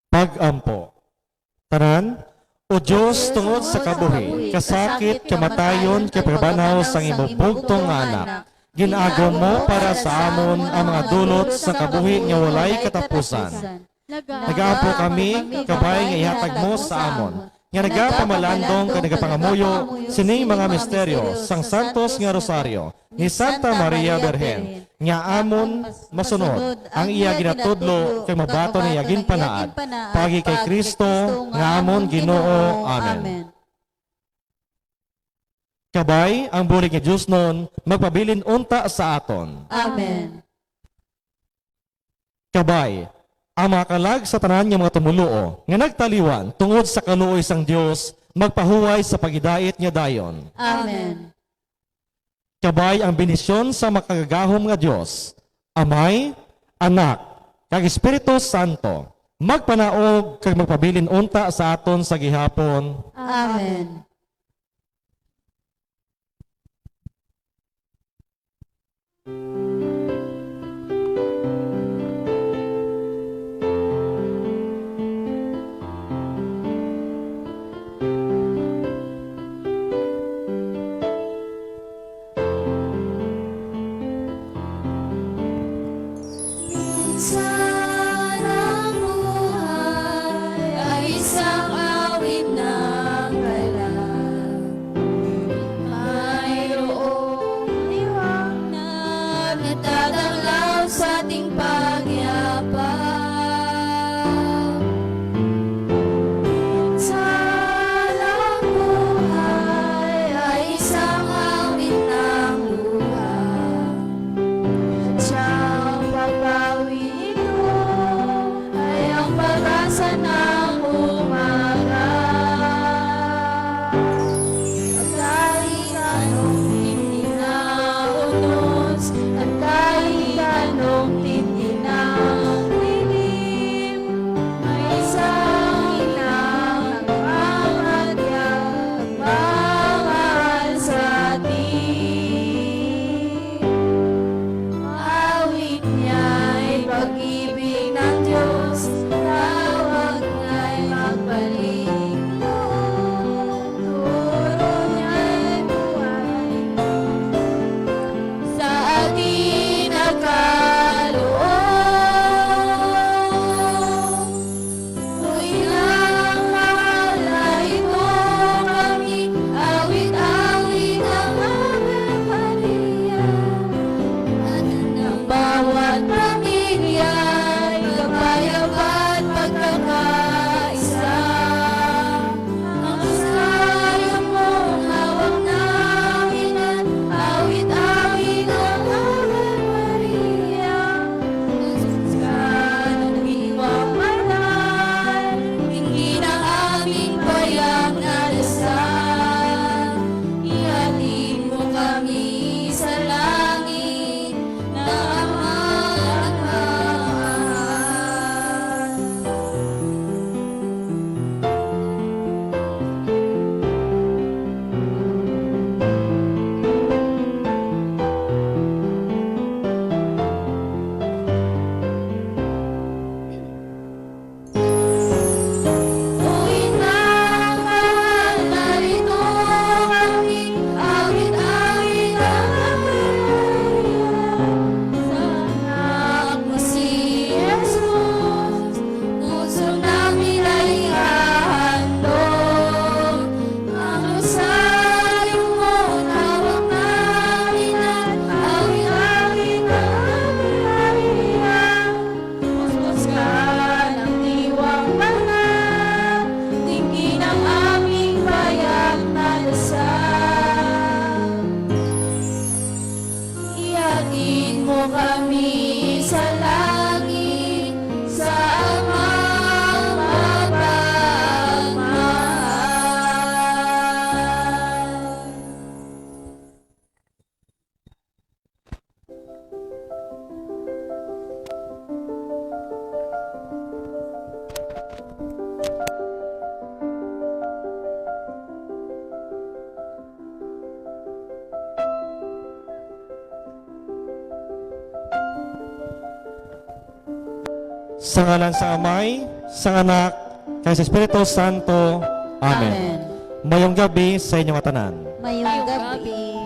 Pag-ampo. Tanan, O Dios, tungod sa kabuhi, kasakit, kamatayon, kag pagkabanhaw sang imong bugtong nga Anak, gin-agom mo para sa amon ang mga dulot sa kabuhi nga walay katapusan. Nagaampo kami, kabay nga ihatag mo sa amon nga nagapamalandong kag nagapangamuyo sining mga misteryo sang Santos nga Rosaryo ni Santa Maria Birhen, nga amon masunod ang iya ginatudlo kag mabaton ang iya ginpanaad, paagi kay Cristo nga amon Ginoo. Amen. Kabay, ang bulig nga diosnon magpabilin unta sa aton. Amen. Kabay, ang mga kalag sa tanan nga mga tumoluo nga nagtaliwan tungod sa kaluoy sang Dios magpahuway sa paghidait nga dayon. Amen. Kabay, ang bendisyon sa makagagahom nga Dios, Amay, Anak, kag Espiritu Santo, magpanaog kag magpabilin unta sa aton sa gihapon. Amen. Minsan ang buhay ay isang awit ng kalag. Mayroong liwanag na tatanglad sa ating pagyapa. Minsan ang buhay ay isang awit ng luha. At siyang pagbawi nito ay ang pag-asa ng umaga. At kahit anong tindi ng unos, at kahit anong tindi ng dilim, may isang inang nagmamadya, nagmamahal sa atin. Awit niya ay pag-ibig ng Diyos, tawag niya ay magbalik. Turo niya ay buhay sa ating nagkaloob. Tuwing ang mahal na ito kami, awit-awit ang Ave Maria. Ang bawat pamilya ay kapayapaan, pagkakaisa. Ang rosaryo mo hawak namin at awit-awit ang Ave Maria. Sa ng diwang banal, tingin ang aming bayang na dasal. Ihatid mo kami sa langit na Ama at Mahal. Tuwing ang mahal narito kami, awit-awit ang Ave Maria. Sa anak mo si Jesus, puso namin ay ihahandog. Ang rosaryo mo, hawak namin at awit-awit ang Ave Maria. Puspos ka ng diwang banal, tingin ang aming bayang na dasal. Ihatid mo kami sa langit, sa Amang mapagmahal. Sa ngalan sang Amay, sang Anak, kag sa Espiritu Santo. Amen. Amen. Mayong gabi sa inyo nga tanan. Mayong gabi.